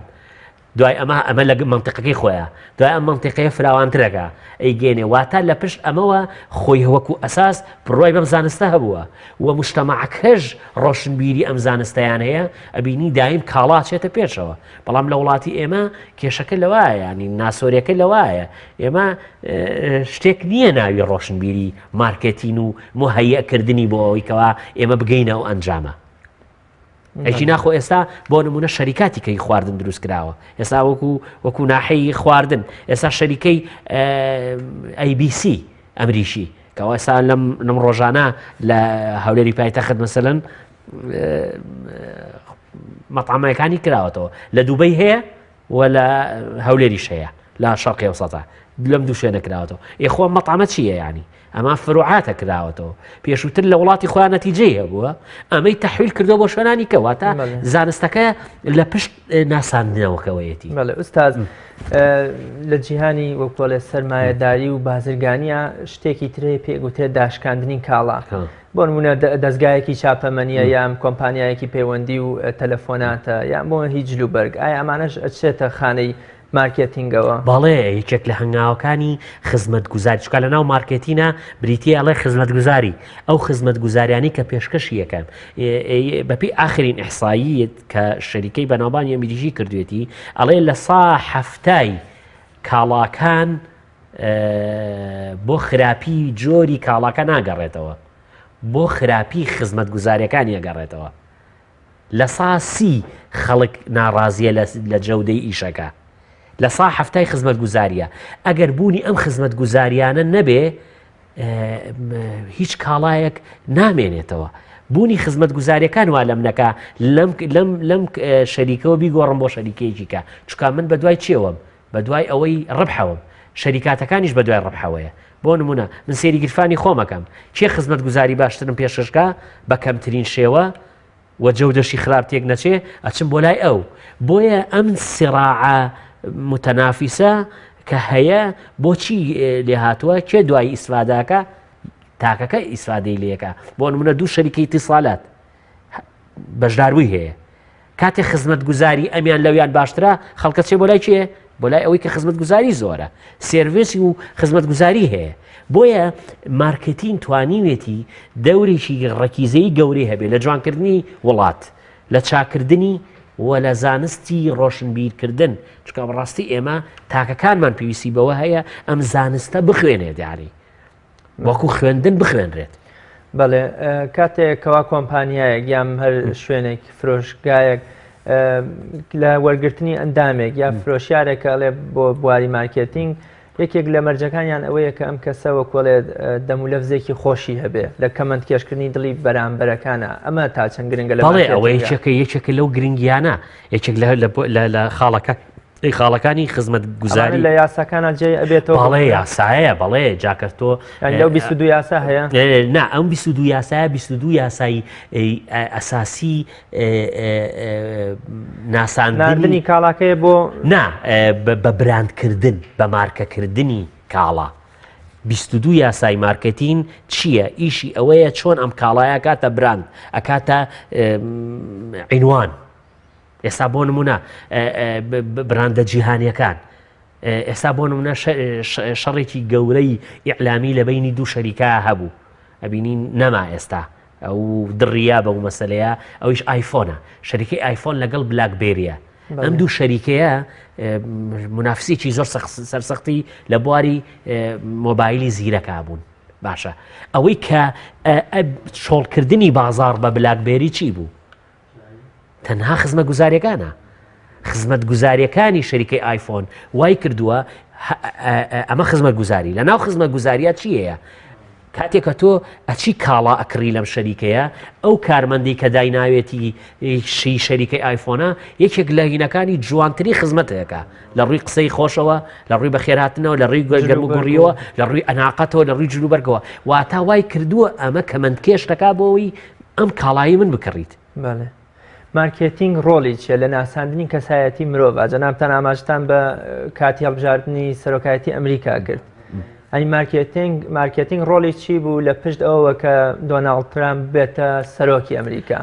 دوای ئەمە ئەمە لە منطقەکەی خۆیان دوای ئەم منطقەیە فراوانترەکە ئەیگەێنێ واتە لە پشت ئەمەوە خۆی وەکو ئەساس بڕوای بەم زانستە هەبووە و مشتەمەعەکەش ڕۆشنبیری ئەم زانستەیان هەیە ئەبینی دایم کاڵا چێتە پێشەوە بەڵام لە وڵاتی ئێمە کێشەکە لەوایە ینی ناسۆرەکە لەوایە ئێمە شتێک نییە ناوی ڕۆشنبیری مارکێتین و مهەیەکردنی بۆ ئەوەی کەوا ئێمە بگەینە ئەو ئەنجامە ئەکی ناخۆ ئێستا بۆ نمونە شەریکاتی کەی خواردن دروست کراوە ئێستا وەکو وەکو ناحەی خواردن ئێستا شەریکەی ABC ئەمریکی کەوا ئێستا لەم لەم ڕۆژانە لە هەولێری پایتەخت مەسەلەن مەطعەمەکانی کراوەتەوە لە دوبەی هەیە و لە هەولێریش هەیە لە شەرقی ئەوسەتا لەم دوو شوێنە کراوەتەوە ئێخۆ مەطعەمە چییە ینی ئەمە فروعاتە کراوەتەوە پێشووتر لە وڵاتی خۆیان نەتیجەی هەبووە ئەمەی تەحویل کردو بۆ شوێنانی کەواتە زانستەکە لە پشت ناساندنەوەکەوەیەتی بەڵێ ئوستاز لە جیهانی وەکۆڵێ سەرمایەداری و بازرگانیە شتێکی ترێ پێگوترێت داشکاندنی کاڵا بۆ نمونە دەستگایەکی چاپەمەنیە یان کۆمپانیایەکی پەیوەندی و تەلەفۆناتە یان بۆ هیچ جلوبەرگ ئایا ئەمانەش ئەچێتە خانەی مارکێتینگەوە؟ بەڵێ یەکێک لە هەنگاوەکانی خزمەتگوزاری چکە لە ناو مارکێتینە بریتە ئەڵێ خزمەتگوزاری ئەو خزمەتگوزاریانی کە پێشکەشی یەکەم بەپی ئاخرین ئیحساییت کە شەریکەی بەناوبانگی ئەمریکی کردوێتی ئەڵێ لە سا هەفتای کاڵاکان بۆ خراپی جۆری کاڵاکە ناگەڕێتەوە بۆ خراپی خزمەتگوزاریەکانی ئەگەڕێتەوە لە سا سی خەڵک ناڕازیە لە جەودەی ئیشەکە لە سا هەفتای خزمەتگوزاریە ئەگەر بوونی ئەم خزمەتگوزاریانە نەبێ هیچ کاڵایەک نامێنێتەوە بوونی خزمەتگوزاریەکان وا لەم نەکا لەم لەم لەم شەریکەوە بیگۆڕم بۆ شەریکەیەکی کە چکا من بە دوای چێوەم بە دوای ئەوەی ڕبحەوەم شەریکاتەکانیش بە دوای ڕبحەوەیە بۆ نمونە من سێری گیرفانی خۆمەکەم کێ خزمەتگوزاری باشترم پێشکەشکا بە کەمترین شێوە و جەودەشی خراپ تێک نەچێ ئەچم بۆ لای ئەو بۆیە ئەم سیڕاعە متەنافیسە کە هەیە بۆچی لێهاتووە کێ دوای ئیسفاداکە تاکەکە ئیسفادەی لەکە بۆ نمونە دوو شەریکەی اتصالات بەشداربووی هەیە کاتێ خزمەتگوزاری ئەمیان لەویان باشترە خەڵکە چێ بۆ لای کێ بۆ لای ئەوەی کە خزمەتگوزاری زۆرە سێرڤسی و خزمەتگوزاری هەیە بۆیە مارکتین توانیوێتی دەورێکی ڕەکیزەی گەورەی هەبێ لە جوانکردنی وڵات لە چاکردنی و لە زانستی ڕۆشنبیرکردن چکە بەڕاستی ئێمە تاکەکانمان پێویستی بەوە هەیە ئەم زانستە بخوێنێت یاری وەکو خوێندن بخوێنرێت. بەڵێ کاتێک کەوا کۆمپانیایەک یان هەر شوێنێک فرۆشگایەک لە وەرگرتنی ئەندامێک یا فرۆشیارێک ئەڵێ بۆ بواری مارکێتینگ یەکێک لە مەرجەکانیان ئەوەیە کە ئەم کەسە وەکۆڵێ دەم و لەفزێکی خۆشی هەبێ لە کەمەند کێشکردنی دڵی بەرامبەرەکانە ئەمە تا چەند گرنگە لە بەڵێ ئەوە یەکێکە یەکێکە لەو گرنگیانە یەکێک لە خاڵەکە ئەی خاڵەکانی خزمەت گوزاری لە یاساکانە جێ ئەبێتەوە بەڵێ یاسایە بەڵێ جاکە تۆ لەو 22 یاسا هەیە نا ئەم 22 یاسایە 22 یاسایی ئەساسی ناساندنی کاڵاکەی بۆ نا بە براندکردن بە مارکەکردنی کاڵا 22 یاسای مارکتین چییە؟ ئیشی ئەوەیە چۆن ئەم کاڵایە کاتە براند ئەکاتە عینوان ئێستا بۆ نمونە براندە جیهانیەکان ئێستا بۆ نمونە شەڕێکی گەورەی ئیعلامی لە بینی دوو شەریکە هەبوو ئەبینین نەما ئێستا ئەو دڕیا بەو مەسلەیە ئەویش ئایفۆنە شەریکەی ئایفۆن لەگەڵ بلاکبێریە ئەم دوو شەریکەیە منافسێکی زۆر سەرسەختی لە بواری مۆبایلی زیرەکە بوون باشە ئەوەی کە چۆڵکردنی بازار بە بلاکبێری چی بوو تەنها خزمەتگوزاریەکانە خزمەتگوزاریەکانی شەریکەی ئایفۆن وای کردووە ئەمە خزمەتگوزاری لە ناو خزمەتگوزاریە چی هەیە؟ کاتێک کە تۆ ئەچی کاڵا ئەکڕی لەم شەریکەیە ئەو کارمەندی کە دایناوێتی شی شەریکەی ئایفۆنە یەکێک لە هینەکانی جوانترین خزمەتەکە لە ڕووی قسەی خۆشەوە لە ڕووی بەخێرهاتنەوە لە ڕووی گەرم و گوڕیەوە لە ڕووی ئەناقەتەوە لە ڕووی جلوبەرگەوە واتا وای کردووە ئەمە کەمەندکێش دەکا بۆ ئەوەی ئەم کاڵایی من بکڕیت. بەڵێ. مارکێتینگ ڕۆڵی چیە لە ناساندنی کەسایەتی مرۆڤ؟ جەنابتان ئاماژەتان بە کاتی هەڵبژاردنی سەرۆکایەتی ئەمریکا کرد. ئەی مارکێتینگ مارکێتینگ ڕۆڵی چی بوو لە پشت ئەوەوە کە دۆناڵد ترامپ بێتە سەرۆکی ئەمریکا؟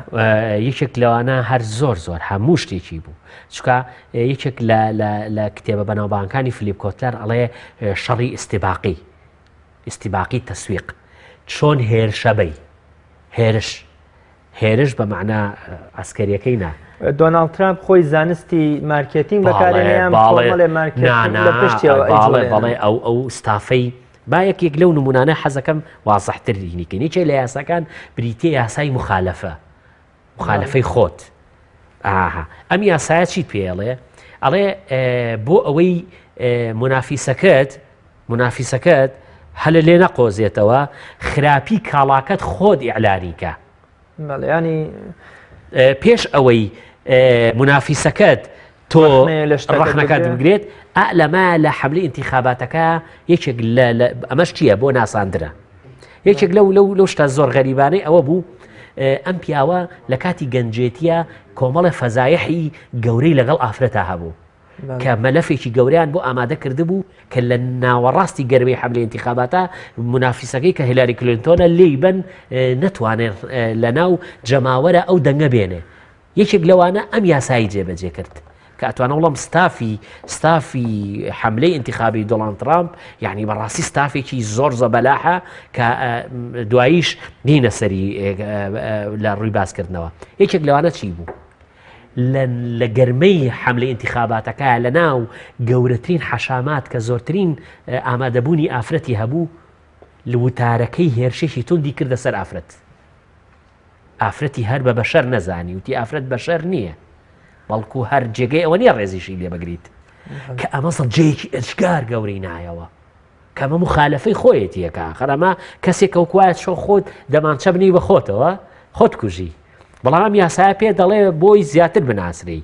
یەکێک لەوانە هەر زۆر زۆر هەموو شتێکی بوو چکە یەکێک لە کتێبە بەناوبانکانی فلیپ کۆتلەر ئەڵێ شەڕی ئیستیباقی ئیستیباقی تەسویق چۆن هێرشەبەی هێرش هێرش بە مەعنا عەسکەریەکەی نا. دۆناڵد ترامپ خۆی زانستی مارکێتینگ بەکارێنێ یان کۆمەڵێ مارکێتینگ لە پشتیەوە ئەیجوڵێنن؟ بەڵێ ئەو ئەو ستافەی با یەکێک لەو نمونانە حەزەکەم وازحتر هینیکەین یەکێ لە یاساکان بریتیە یاسای مخالەفە مخالەفەی خۆت ئاها ئەم یاسایە چیت پێڵێ ئەڵێ بۆ ئەوەی منافیسەکەت منافیسەکەت هەلە لێ نەقۆزێتەوە خراپی کاڵاکەت خۆت ئیعلانی کە. بەڵێ یانی پێش ئەوەی منافیسەکەت تۆ ڕەخنەکەت بگرێت ئا لەمە لە حەملی ئینتیخاباتەکە یەکێک لە ئەمەش چییە بۆ ناساندرە یەکێک لەو لەو لەو شتە زۆر غەریبانەی ئەوە بوو ئەم پیاوە لە کاتی گەنجێتیە کۆمەڵە فەزایحی گەورەی لەگەڵ ئافرەتا هەبوو کە مەلەفێکی گەورەیان بۆ ئامادە کردبوو کە لە ناوەڕاستی گەرمەی حەملەی ئینتیخاباتە مونافیسەکەی کە هیلاری کلینتۆنە لێی بەن نەتوانێت لە ناو جەماوەرە ئەو دەنگە بێنێ یەکێک لەوانە ئەم یاسایی جێبەجێ کرد کە ئەتوانە وڵم ستافی ستافی حملەی انتخابی دۆڵان ترامپ یعنی بەڕاستی ستافێکی زۆر زەبەلاحە کە دواییش نینە سەری لە ڕووی باسکردنەوە یەکێک لەوانە چی بوو لە لە گەرمەی حەملەی ئینتیخاباتەکە لە ناو گەورەترین حەشامات کە زۆرترین ئامادەبوونی ئافرەتی هەبوو لە وتارەکەی هێرشێکی توندی کردە سەر ئافرەت ئافرەتی هەر بە بەشەر نەزانی وتی ئافرەت بەشەر نییە بەڵکو هەر جێگەی ئەوە نییە ڕێزیشی لێ بگریت کە ئەمە سەجەیەکی ئەجگار گەورەی نایەوە کە ئەمە موخالەفەی خۆیەتی ئەکا ئاخر ئەمە کەسێکە وەکو وایە چۆن خۆت دەمانچە بنی بە خۆتەوە خۆت کوژی بەڵام ئەم یاسایە پێ دەڵێ بۆی زیاتر بناسرێی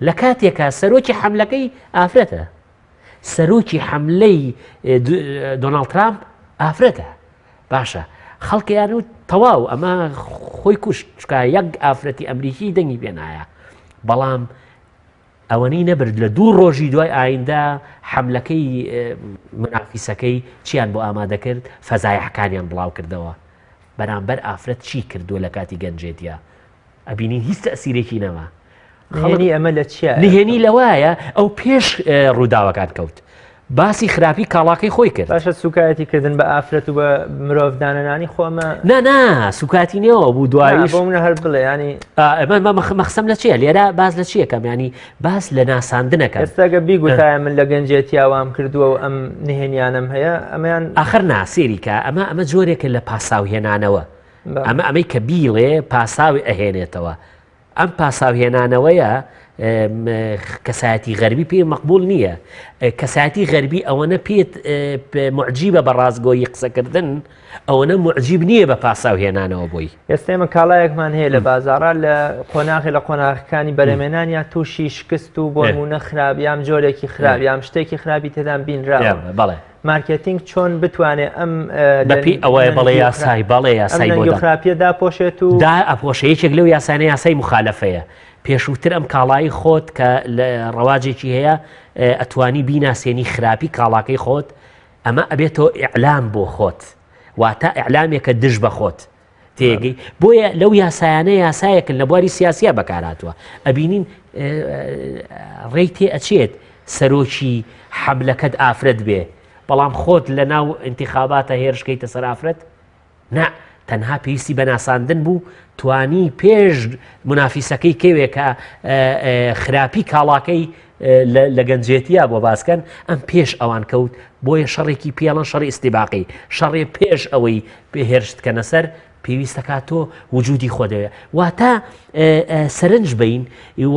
لە کاتێکا سەرۆکی حەملەکەی ئافرەتە سەرۆکی حەملەی دۆناڵد ترامپ ئافرەتە باشە خەڵکیان و تەواو ئەمە خۆی کوشت چکا یەک ئافرەتی ئەمریکی دەنگی پێنایە بەڵام ئەوەنەی نەبرد لە دوو ڕۆژی دوای ئایندە حەملەکەی منافیسەکەی چیان بۆ ئامادە کرد فەزایحەکانیان بڵاو کردەوە بەرامبەر ئافرەت چی کردووە لە کاتی گەنجێتیا ئەبینین هیچ تەسیرێکی نەما خەڵی ئەمە لە چیە نهێنی لەوایە ئەو پێش ڕووداوەکان کەوت باسی خراپی کاڵاکەی خۆی کرد. باشە سوکایەتی کردن بە ئافرەت و بە مرۆڤ دانەنانی خۆ ئەمە نا نا سوکاتی نێەوە بوو دوایش بۆ منە هەر بڵێ ینی ئەمە مەخسەم لە چیە لێرە باس لە چیەکەم ینی باس لە ناساندنەکە ئێستاگە بیگوتایە من لە گەنجێتیا وام کردووە و ئەم نهێنیانم هەیە ئەمەیان ئاخر ناسێریکە ئەمە ئەمە جۆرێکە لە پاساوهێنانەوە ئەمە ئەمەی کە بیڵێ پاساوی ئەهێنێتەوە ئەم پاساوهێنانەوەیە کەسایەتی غەربی پێ مەقبول نییە کەسایەتی غەربی ئەوەنە پێت معجیبە بە ڕاستگۆیی قسەکردن ئەوەنە معجیب نییە بە پاساوهێنانەوە بۆی. ئێستا ئێمە کاڵایەکمان هەیە لە بازاڕا لە قۆناغی لە قۆناغەکانی بەرەمێنانیا تووشی شکست و بۆ نموونە خراپ یان جۆرێکی خراپ یان شتێکی خراپی تێدان بینراوە. بەڵێ. مارکێتینگ چۆن بتوانێ ئەم بەپی ئەوەیە بەڵێ یاسای بەڵێ یاسای بۆ خراپیە داپۆشێت و دا ئەپۆشە یەکێک لەو یاسانە یاسای مخالفەیە پێشووتر ئەم کاڵایی خۆت کە لە ڕەواجێکی هەیە ئەتوانی بیناسێنی خراپی کاڵاکەی خۆت ئەمە ئەبێتەوە ئیعلام بۆ خۆت واتە ئیعلامێکە دژ بە خۆت تێگەی بۆیە لەو یاسایانە یاسایەکن لە بواری سیاسیە بەکارهاتووە ئەبینین ڕێی تێ ئەچێت سەرۆکی حەملەکەت ئافرەت بێ بەڵام خۆت لە ناو انتخاباتە هێرشکەیتە سەر ئافرەت نا تەنها پێویستی بە ناساندن بوو توانی پێش منافیسەکەی کەوێ کە خراپی کاڵاکەی لە گەنجێتیا بۆ باسکەن ئەم پێش ئەوان کەوت بۆیە شەڕێکی پێڵەن شەڕی ئیستیباقی شەڕێ پێش ئەوەی پێ هێرشت کەنە سەر پێویستەکە تۆ وجودی خۆ دەوێت واتە سەرنج بین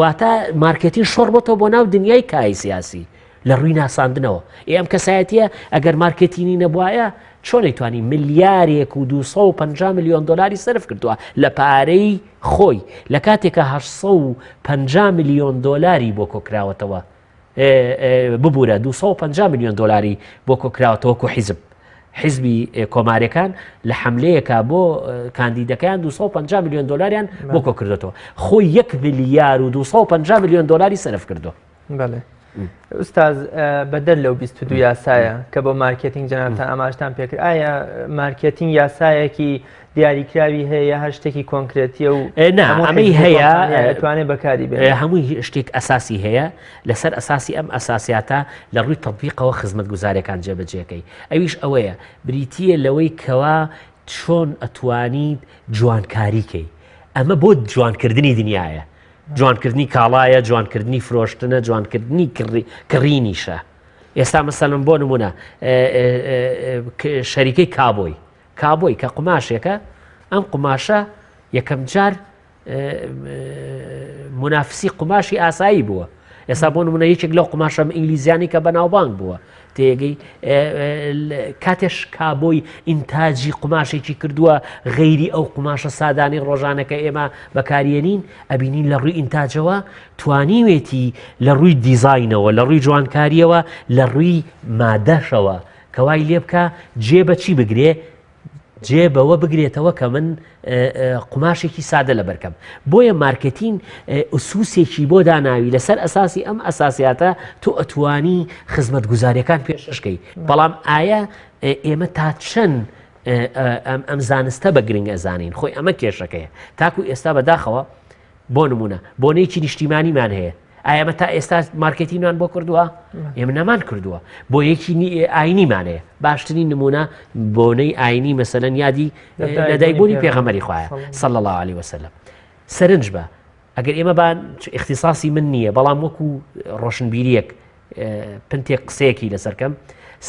واتە مارکێتین شۆڕ بۆتەوە بۆ ناو دنیای کای سیاسی لە ڕووی ناساندنەوە ئێ ئەم کەسایەتیە ئەگەر مارکێتینی نەبوایە. چۆن ئەیتوانی ملیارێک و 250 میلیۆن دلاری سەرف کردووە لە پارەی خۆی لە کاتێکە 850 میلیۆن دلاری بۆ کۆکراوەتەوە ببوورە 250 میلیۆن دلاری بۆ کۆکراوەتەوە وەکو حیزب حیزبی کۆمارەکان لە حملەیەکە بۆ کاندیدەکەیان 250 میلیۆن دلاریان بۆ کۆکردێتەوە خۆی 1 ملیار و 250 میلیۆن دلاری سەرف کردو بەڵێ ئوستاز بەدەر لەو 22 یاسایە کە بۆ مارکێتینگ جەنابتان ئاماژتان پێکرد ئایا مارکێتینگ یاسایەکی دیاریکراوی هەیە یا هەر شتێکی کۆنکرێتیە و ئەمەی هەیە توانێت بەکاری بێ هەمووی شتێک ئەساسی هەیە لەسەر ئەساسی ئەم ئەساسیاتە لە ڕووی تەطبیقەوە خزمەتگوزاریەکان جێبەجێکەی ئەویش ئەوەیە بریتە لەوەی کەوا چۆن ئەتوانیت جوانکاریکەی ئەمە بۆ جوانکردنی دنیاە جوانکردنی کاڵایە، جوانکردنی فرۆشتنە، جوانکردنی کڕینیشە. ئێستا مەسەلەن بۆ نمونە شەریکەی کابۆی کابۆی کە قوماشێکە ئەم قوماشە یەکەم جار منافسی قوماشی ئاسایی بووە ئێستا بۆ نمونە یەکێک لەو قوماشەم ئینگلیزیانی کە بەناوبانگ بووە تێگەی کاتێش کابۆی ئینتاجی قوماشێکی کردووە غەیری ئەو قوماشە سادانی ڕۆژانەکە ئێمە بەکاریێنین ئەبینین لە ڕووی ئینتاجەوە توانیوێتی لە ڕووی دیزینەوە لە ڕووی جوانکاریەوە لە ڕووی مادەشەوە کەوای لێ بکە جێ بەچی بگرێ جێ بەوە بگرێتەوە کە من قوماشێکی سادە لەبەرکەم بۆیە مارکتین ئوسوسێکی بۆ داناوی لەسەر ئەساسی ئەم ئەساسیاتە تۆ ئەتوانی خزمەتگوزاریەکان پێشکەشکەی بەڵام ئایا ئێمە تا چەند ئەم زانستە بە گرنگ ئەزانین خۆی ئەمە کێشەکەیە تاکو ئێستا بەداخەوە بۆ نمونە بۆنەیەکی نیشتیمانیمان هەیە ئایا ئەمە تا ئێستا مارکێتینمان بۆ کردووە ئێمە نەمان کردووە بۆ یەکی ئاینیمان هەیە باشترین نمونە بۆنەی ئاینی مەسەلەن یادی لەدایکبوونی پێغەمبەری خوایە صلی الله علیه وسلم سەرنج بە ئەگەر ئێمە بان اختصاصی من نییە بەڵام وەکو ڕۆشنبیریەک پنتێک قسەیەکی لەسەر کەم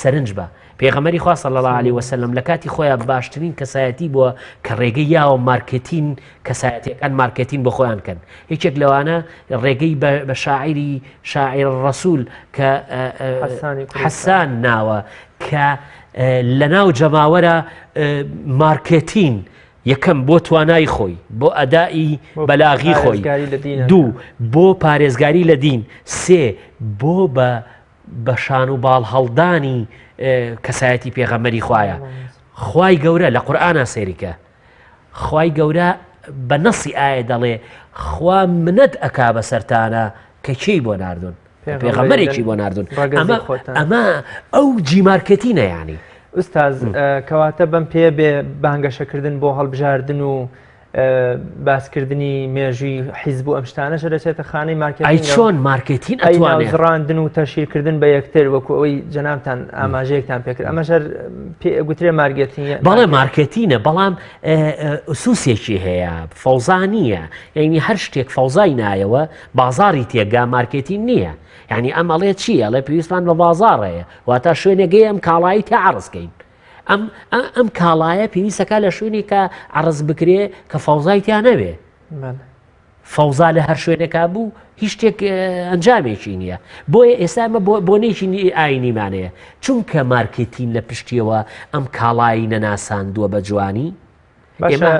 سەرنج بە پێغەمەری خوا صلی الله علیه وسلم لە کاتی خۆیان باشترین کەسایەتی بووە کە ڕێگەی یاوە مارکتین کەسایەتەکان مارکتین بۆ خۆیان کەن یەکێک لەوانە ڕێگەی بە شاعری شاعیر ڕسول کە حەسان ناوە کە لە ناو جەماوەرە مارکتین یەکەم بۆ توانای خۆی، بۆ ئەدائی بەلاغی خۆی، دوو بۆ پارێزگاری لە دین، سێ بۆ بە بە شان و باڵ هەڵدانی کەسایەتی پێغەمبەری خوایە. خوای گەورە لە قورئانا سەیری کە خوای گەورە بە نەسی ئایە دەڵێ خوا منەت ئەکا بەسەرتانە کە کێی بۆ ناردوون. پێغەمبەرێکی بۆ ناردوون ئەمە ئەمە ئەو جی مارکێتینە یانی. ئوستاز کەواتە بەم پێ بێ بانگەشەکردن بۆ هەڵبژاردن و باسکردنی مێژووی حیزب و ئەم شتانەش دەچێتە خانەی مارکێتین ئەی چۆن مارکێتین ئەتوانێت زڕاندن و تەشیرکردن بە یەکتر وەکو ئەوەی جەنابتان ئاماژەیەکتان پێکرد ئەمەش هەر پێ گوترێ مارکێتین بەڵێ مارکێتینە بەڵام ئوسوسێکی هەیە فەوزا نییە یعنی هەر شتێک فەوزای نایەوە بازاڕی تێگا مارکێتین نییە یعنی ئەم ئەڵێ چی ئەڵێ پێویستمان بە بازاڕ هەیە واتە شوێنێگەی ئەم کاڵایی تا عرضکەین ئەم ئەم کاڵایە پێویستەکە لە شوێنێکە عرض بکرێ کە فەوزای تیا نەبێ فەوزا لە هەر شوێنێکا بوو هیچ شتێک ئەنجامێکی نییە بۆیە ئێستا ئەمە بۆنێکی ئاینیمانەیە چونکە مارکێتین لە پشتیەوە ئەم کاڵایی نەناساندووە بە جوانی باشە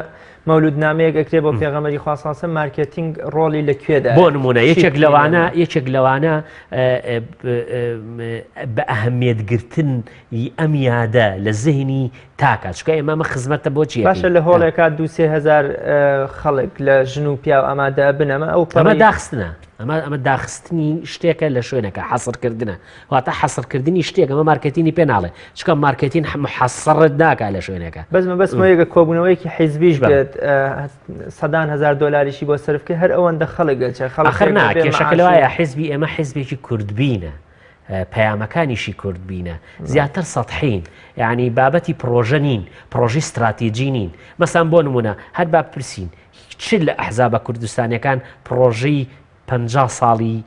مەولود نامەیەک ئەکرێ بۆ پێغەمبەری خوا صلی مارکێتینگ ڕۆڵی لە کوێدا بۆ نمونە یەکێک لەوانە یەکێک لەوانە بە ئەهمیت گرتن ی ئەم یادە لە زهنی تاکە چکە ئێمە ئەمە خزمەتە بۆ چی باشە لە هۆڵێکا دو هزار خەڵک لە ژن و پیاو ئامادە بن ئەمە ئەو ئەمە داخستنە ئەمە ئەمە داخستنی شتێکە لە شوێنەکە حەسرکردنە واتە حەسرکردنی شتێک ئەمە مارکتینی پێ ناڵێ چکە مارکتین حەسڕت ناکا لە شوێنەکە بەس مەبەستمەوەیە گە کۆبوونەوەیەکی حیزبیش بێت سەدان هزار دۆلاریشی بۆ سەرف کرد هەر ئەوەندە خەڵک گەچە خەڵک ئەخر نا کێشەکە لەوایە حیزبی ئێمە حیزبێکی کوردبینە پەیامەکانیشی کوردبینە زیاتر سەتحین یعنی بابەتی پڕۆژە نین پڕۆژەی ستراتیجی نین مەسان بۆ نمونە هەر با پرسین چ لە ئەحزابە کوردستانیەکان پڕۆژەی 50 ساڵی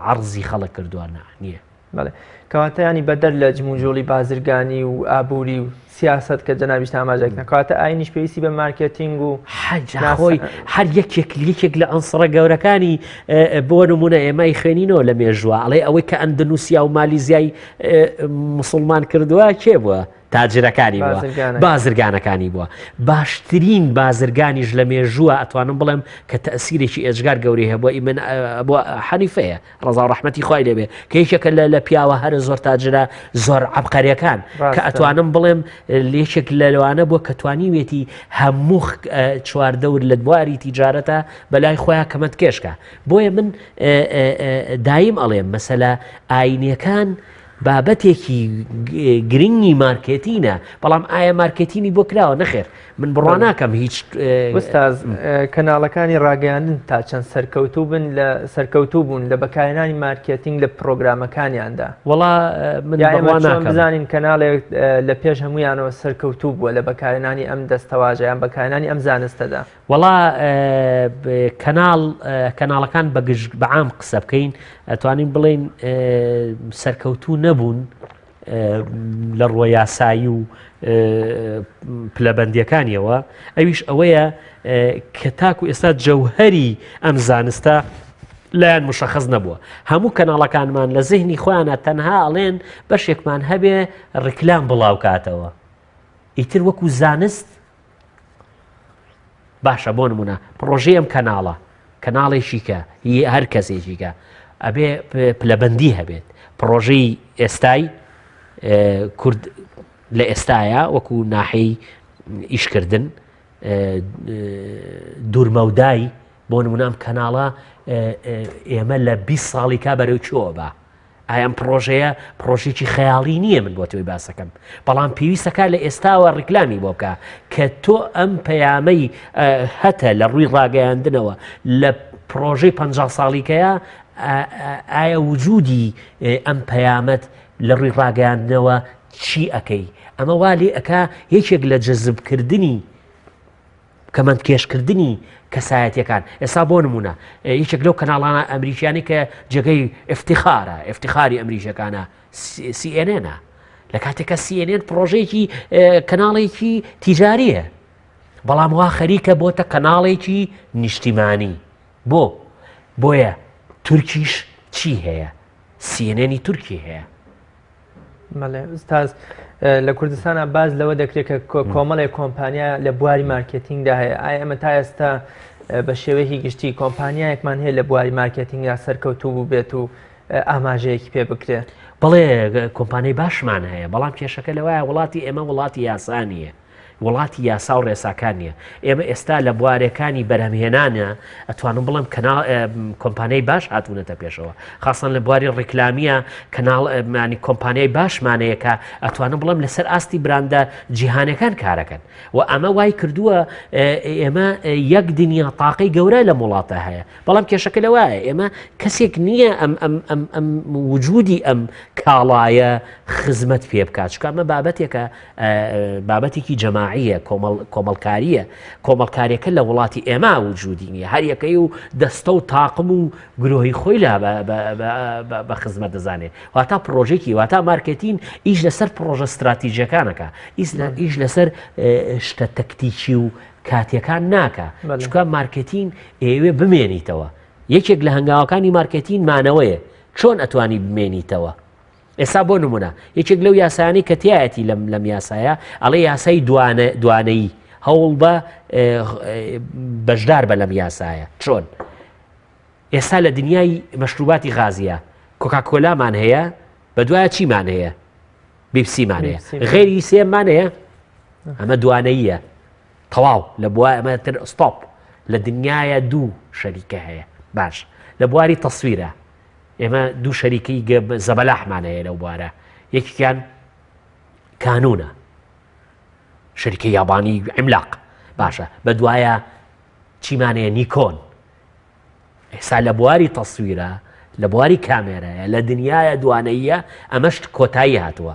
عەرزی خەڵک کردووە نا نییە. بەڵێ کەواتە ینی بەدەر لە جموجۆڵی بازرگانی و ئابووری و سیاست کە جەنابیشت ئاماژەکە کەواتە ئاینیش پێویستی بە مارکێتینگ و حەج خۆی هەر یەکێک یەکێک لە ئەنسڕە گەورەکانی بۆ نمونە ئێمەی خوێنینەوە لە مێژووە ئەڵێ ئەوەی کە ئەندەنووسیا و مالیزیای مسلمان کردووە کێ بووە؟ تاجرەکانی بووە، بازرگانەکانی بووە. باشترین بازرگانیش لە مێژووە ئەتوانم بڵێم کە تەسیرێکی ئێجگار گەورەی هەبووە ئیمن بۆ حەنیفەیە ڕەزا و ڕەحمەتی خوای لێبێ کە یەکێکە لە پیاوە هەرە زۆر تاجرە زۆر عەبقەریەکان کە ئەتوانم بڵێم یەکێک لەوانە بووە کە توانیوێتی هەموو چواردەور لە بواری تیجارەتە بەلای خۆیان کەمەند کێشکە بۆیە من دایم ئەڵێم مەسەلە ئاینیەکان بابەتێکی گرنگی مارکێتینە بەڵام ئایا مارکێتینی بۆ کراوە نەخێر من بڕوا ناکەم هیچ وستاز کەناڵەکانی ڕاگەیاندن تا چەند سەرکەوتوو بن لە سەرکەوتوو بوون لە بەکارهێنانی مارکێتینگ لە پرۆگرامەکانیاندا وەڵا من بڕوا ناکەم بزانین کەناڵێک لە پێش هەمویانەوە سەرکەوتوو بووە لە بەکارهێنانی ئەم دەستەواژە یان بەکارهێنانی ئەم زانستەدا. وەڵا کەناڵ کەناڵەکان بە گشت بە عام قسە بکەین ئەتوانین بڵێین سەرکەوتوو نەبوون لە ڕووە یاسایی و پلەبەندیەکانیەوە ئەویش ئەوەیە کە تاکو ئێستا جەوهری ئەم زانستە لایەن مشخص نەبووە هەموو کەناڵەکانمان لە زهنی خۆیانە تەنها ئەڵێن بەشێکمان هەبێ ڕیکلام بڵاوکاتەوە ئیتر وەکو زانست باشە بۆ نمونە پڕۆژەی ئەم کەناڵە کەناڵێکی کە هی هەر کەسێکی کە ئەبێ پلەبندی هەبێت پڕۆژەی ئێستای کورد لە ئێستاە وەکو ناحەی ئیشکردن دوورمەودای بۆ نمونام کەناڵە ئێمە لە 20 ساڵی کا بەرەو چۆ بە ئایا ئەم پڕۆژەیە پڕۆژێکی خەیاڵی نییە من بۆ تۆی باسەکەم بەڵام پێویستەکە لە ئێستاوە ڕیکلامی بۆ بکە کە تۆ ئەم پەیامەی هەتە لە ڕووی ڕاگەیاندنەوە لە پڕۆژەی پ ساڵیکەیە ئایا وجودی ئەم پەیامەت لە ڕووی ڕاگەیاندنەوە چی ئەەکەی ئەمە وا لێ ئەک یەکێک لە جەزبکردنی کەمەندکێشکردنی کەسایەتیەکان ئێستا بۆ نمونە یەکێک لەو کەناڵانە ئەمریکیانی کە جێگەی افتخارە افتخاری ئەمریکیەکانە CNN ە لە کاتێکە CNN پرۆژەیەکی کەناڵێکی تیجاریە بەڵام وا خەریکە بۆتە کەناڵێکی نیشتیمانی بۆ بۆیە تورکیش چی هەیە CNN ی تورکی هەیە بەڵێ ئوستاز لە کوردستانە باز لەوە دەکرێت کە کۆمەڵێک کۆمپانیا لە بواری مارکێتینگدا هەیە ئایا ئەمە تا ئێستا بە شێوەیەکی گشتی کۆمپانیایەکمان هەیە لە بواری مارکێتینگدا سەرکەوتوو بوو بێت و ئاماژەیەکی پێ بکرێت؟ بەڵێ کۆمپانیای باشمان هەیە بەڵام کێشەکە لەوایە وڵاتی ئێمە وڵاتی یاسا نییە. وڵاتی یاسا و ڕێساکان نییە. ئێمە ئێستا لە بوارەکانی بەرهەمهێنانە ئەتوانم بڵێم کەناڵ کۆمپانیای باش هاتوونەتە پێشەوە خاصەن لە بواری ڕیکلامیە کەناڵ مانی کۆمپانیای باشمانەیە کە ئەتوانم بڵێم لەسەر ئاستی براندە جیهانەکان کارەکەن و ئەمە وای کردووە ئێمە یەک دنیا تاقی گەورە لە وڵاتە هەیە بەڵام کێشەکە لەوایە ئێمە کەسێک نییە ئەم ئەم ئەم ئەم وجودی ئەم کاڵایە خزمەت پێ بکات چکە ئەمە بابەتێکە بابەتێکی جەماعیە کۆمەڵکاریە کۆمەڵکاریەکە لە وڵاتی ئێمە وجودی نییە هەر یەکەی و دەستە و تاقم و گرۆهی خۆی لا بە خزمەت دەزانێت واتا پرۆژێکی واتا مارکتین ئیش لەسەر پرۆژە استراتیژەکانەکە ئیش لەسەر شتە تەکتیکی و کاتیەکان ناکە چکە مارکتین ئێوێ بمێنیتەوە یەکێک لە هەنگاوەکانی مارکتین مانەوەیە چۆن ئەتوانی بمێنیتەوە ئێستا بۆ نمونە یەکێک لەو یاسایانەی کە تایەتی لەم لەم یاسایە ئەڵێ یاسای دوانە دوانەیی هەوڵ بە بەشدار بە لەم یاسایە چۆن ئێستا لە دنیای مەشروباتی غازیە کۆکاکۆلامان هەیە بە دوایە چیمان هەیە بیپسیمان هەیە غێری سێمان هەیە ئەمە دوانەیە تەواو لە بوار ئەمە تر stop لە دنیاە دوو شەریکە هەیە باش لە بواری تەسویرە ئێمە دوو شەریکەی زەبەلاحمان هەیە لەو بوارە یەکێکیان کانونە شەریکە یابانی عملاق باشە بە دوایە چیمانەیە نیکۆن ئێستا لە بواری تەسویرە لە بواری کامێرەیە لە دنیاە دوانەیە ئەمەش کۆتایی هاتووە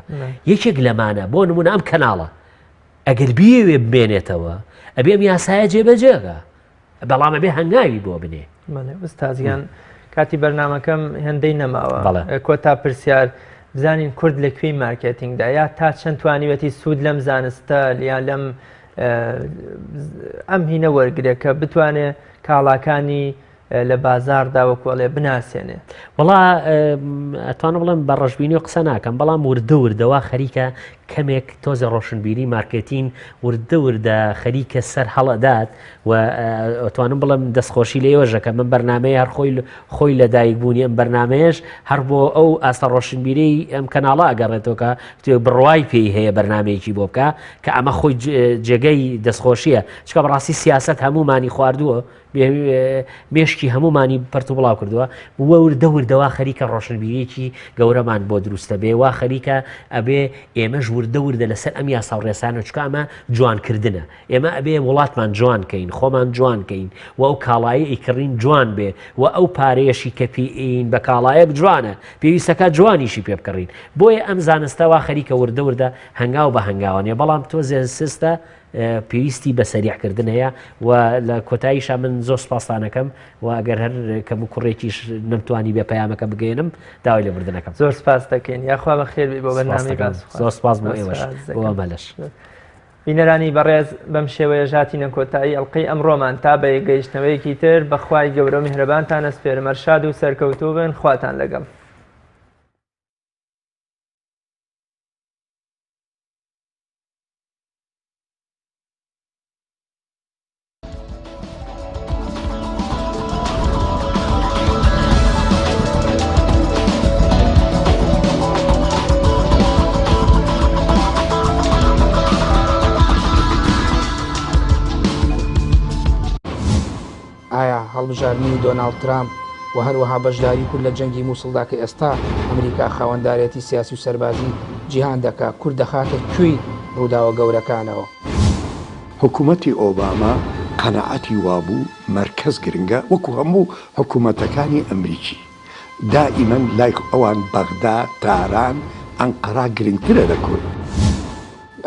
یەکێک لەمانە بۆ نمونە ئەم کەناڵە ئەگەر بیەوێ بمێنێتەوە ئەبێ ئەم یاسایە جێبەجێگە بەڵام ئەبێ هەنگاوی بۆ بنێ. بەڵێ ئوستاز گیان کاتی بەرنامەکەم هێندەی نەماوە کۆتا پرسیار بزانین کورد لە کوێی مارکێتینگدا یا تا چەند توانیوەتی سوود لەم زانستە یا لەم ئەم هینە وەرگێ کە بتوانێ کاڵاکانی لە بازاڕدا وەکو ئەڵێ بناسێنێ؟ وەڵا ئەتوانم بڵێم بە ڕەشبینی و قسە ناکەم بەڵام وردە وردە وا خەریکە کەمێک تۆزێ ڕۆشنبیری مارکێتین وردە وردە خەریکە سەر هەڵەدات و ئەتوانم بڵێم دەستخۆشی لە ئێوەش دەکەم ئەم بەرنامەیە هەر خۆی خۆی لە دایک بوونی ئەم بەرنامەیەش هەر بۆ ئەو ئاستە ڕۆشنبیری ئەم کەناڵە ئەگەڕێتەوە کە بڕوای پێی هەیە بەرنمەیەکی بۆ بکە کە ئەمە خۆی جێگەی دەستخۆشیە چکە بەڕاستی سیاست هەمومانی خواردووە مێشکی هەمومانی پەرت و بڵاو کردووە وردە وردە وا خەریکە ڕۆشنبیریەکی گەورەمان بۆ دروستە بێ وا خەریکە ئەبێ ئێمەش وردە وردە لەسەر ئەم یاسا و ڕێسانە چکە ئەمە جوانکردنە ئێمە ئەبێ وڵاتمان جوان کەین خۆمان جوان کەین و ئەو کاڵایە ئیکڕین جوان بێ و ئەو پارەیەشی کە پێین بە کاڵایەک جوانە پێویستەکە جوانیشی پێ بکڕین بۆیە ئەم زانستە وا خەریکە وردە وردە هەنگاو بە هەنگاوانە بەڵام تۆزێ سستە پێویستی بە سەریع کردن هەیە و لە کۆتاییشا من زۆر سپاستان ئەکەم و ئەگەر هەر کەم و کوڕێکیش نەمتوانی بێ پەیامەکە بگەیەنم داوای لێبوردن ئەکەم. زۆر سپاس دەکەین یاخوا بەخێر بی بۆ بەرنامەی باس و خواست. زۆر سپاس بۆ ئێوەش بۆ ئەمەلەش. بینەرانی بەڕێز بەم شێوەیەش هاتینە کۆتایی ئەڵقەی ئەمڕۆمان تا بە یەکگەیشتنەوەیەکی تر بە خوای گەورە و میهرەبانتان ئەسپێرم هەر شاد و سەرکەوتوو بن خواتان لەگەڵ. ئایا هەڵبژاردنی دۆناڵد ترامپ و هەروەها بەشداری کورد لە جەنگی موسڵدا کە ئێستا ئەمریکا خاوەندارێتی سیاسی و سەربازی جیهان دەکا، کورد دەخاتە کوێی ڕووداوە گەورەکانەوە؟ حکومەتی ئۆباما قەناعەتی وابوو مەرکەز گرنگە وەکو هەموو حکومەتەکانی ئەمریکی دائیمەن لای ئەوان بەغدا، تاران، ئەنقەرا گرنگترە لە کورد.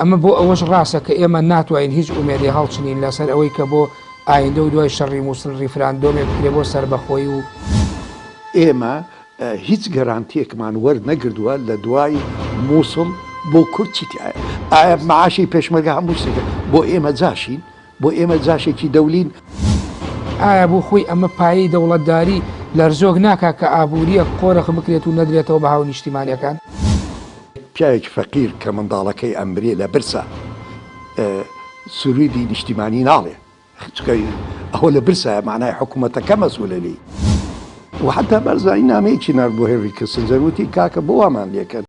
ئەمە بۆ ئەوەش ڕاستە کە ئێمە ناتواین هیچ ئومێدێ هەڵچنین لەسەر ئەوەی کە بۆ ئایندە و دوای شەڕی موسل ڕیفراندۆمێک بکرێ بۆ سەربەخۆیی و، ئێمە هیچ گەرانتیەکمان وەرنەگردوە لە دوای موسڵ بۆ کورد چی تیایە؟ ئایا معاشی پێشمەرگە هەموو شتێکە؟ بۆ ئێمە جاشین؟ بۆ ئێمە جاشێکی دەولین؟ ئایا بۆ خۆی ئەمە پایەی دەوڵەتداری لەرزۆک ناکا کە ئابوورییەک قۆرخ بکرێت و نەدرێتەوە بە هاونیشتیمانییەکان؟ پیاوێکی فەقیر کە منداڵەکەی ئەمرێ لە برسا سروودی نیشتیمانی ناڵێ چونکە ئەوە لە برسایە مەعنای حکوومەتەکە مەسئولە لێی. وە حەتا بارزانی نامەیەکی نارد بۆ هێنری کیسنجەر وتی کاکە بۆ وامان لێکرد؟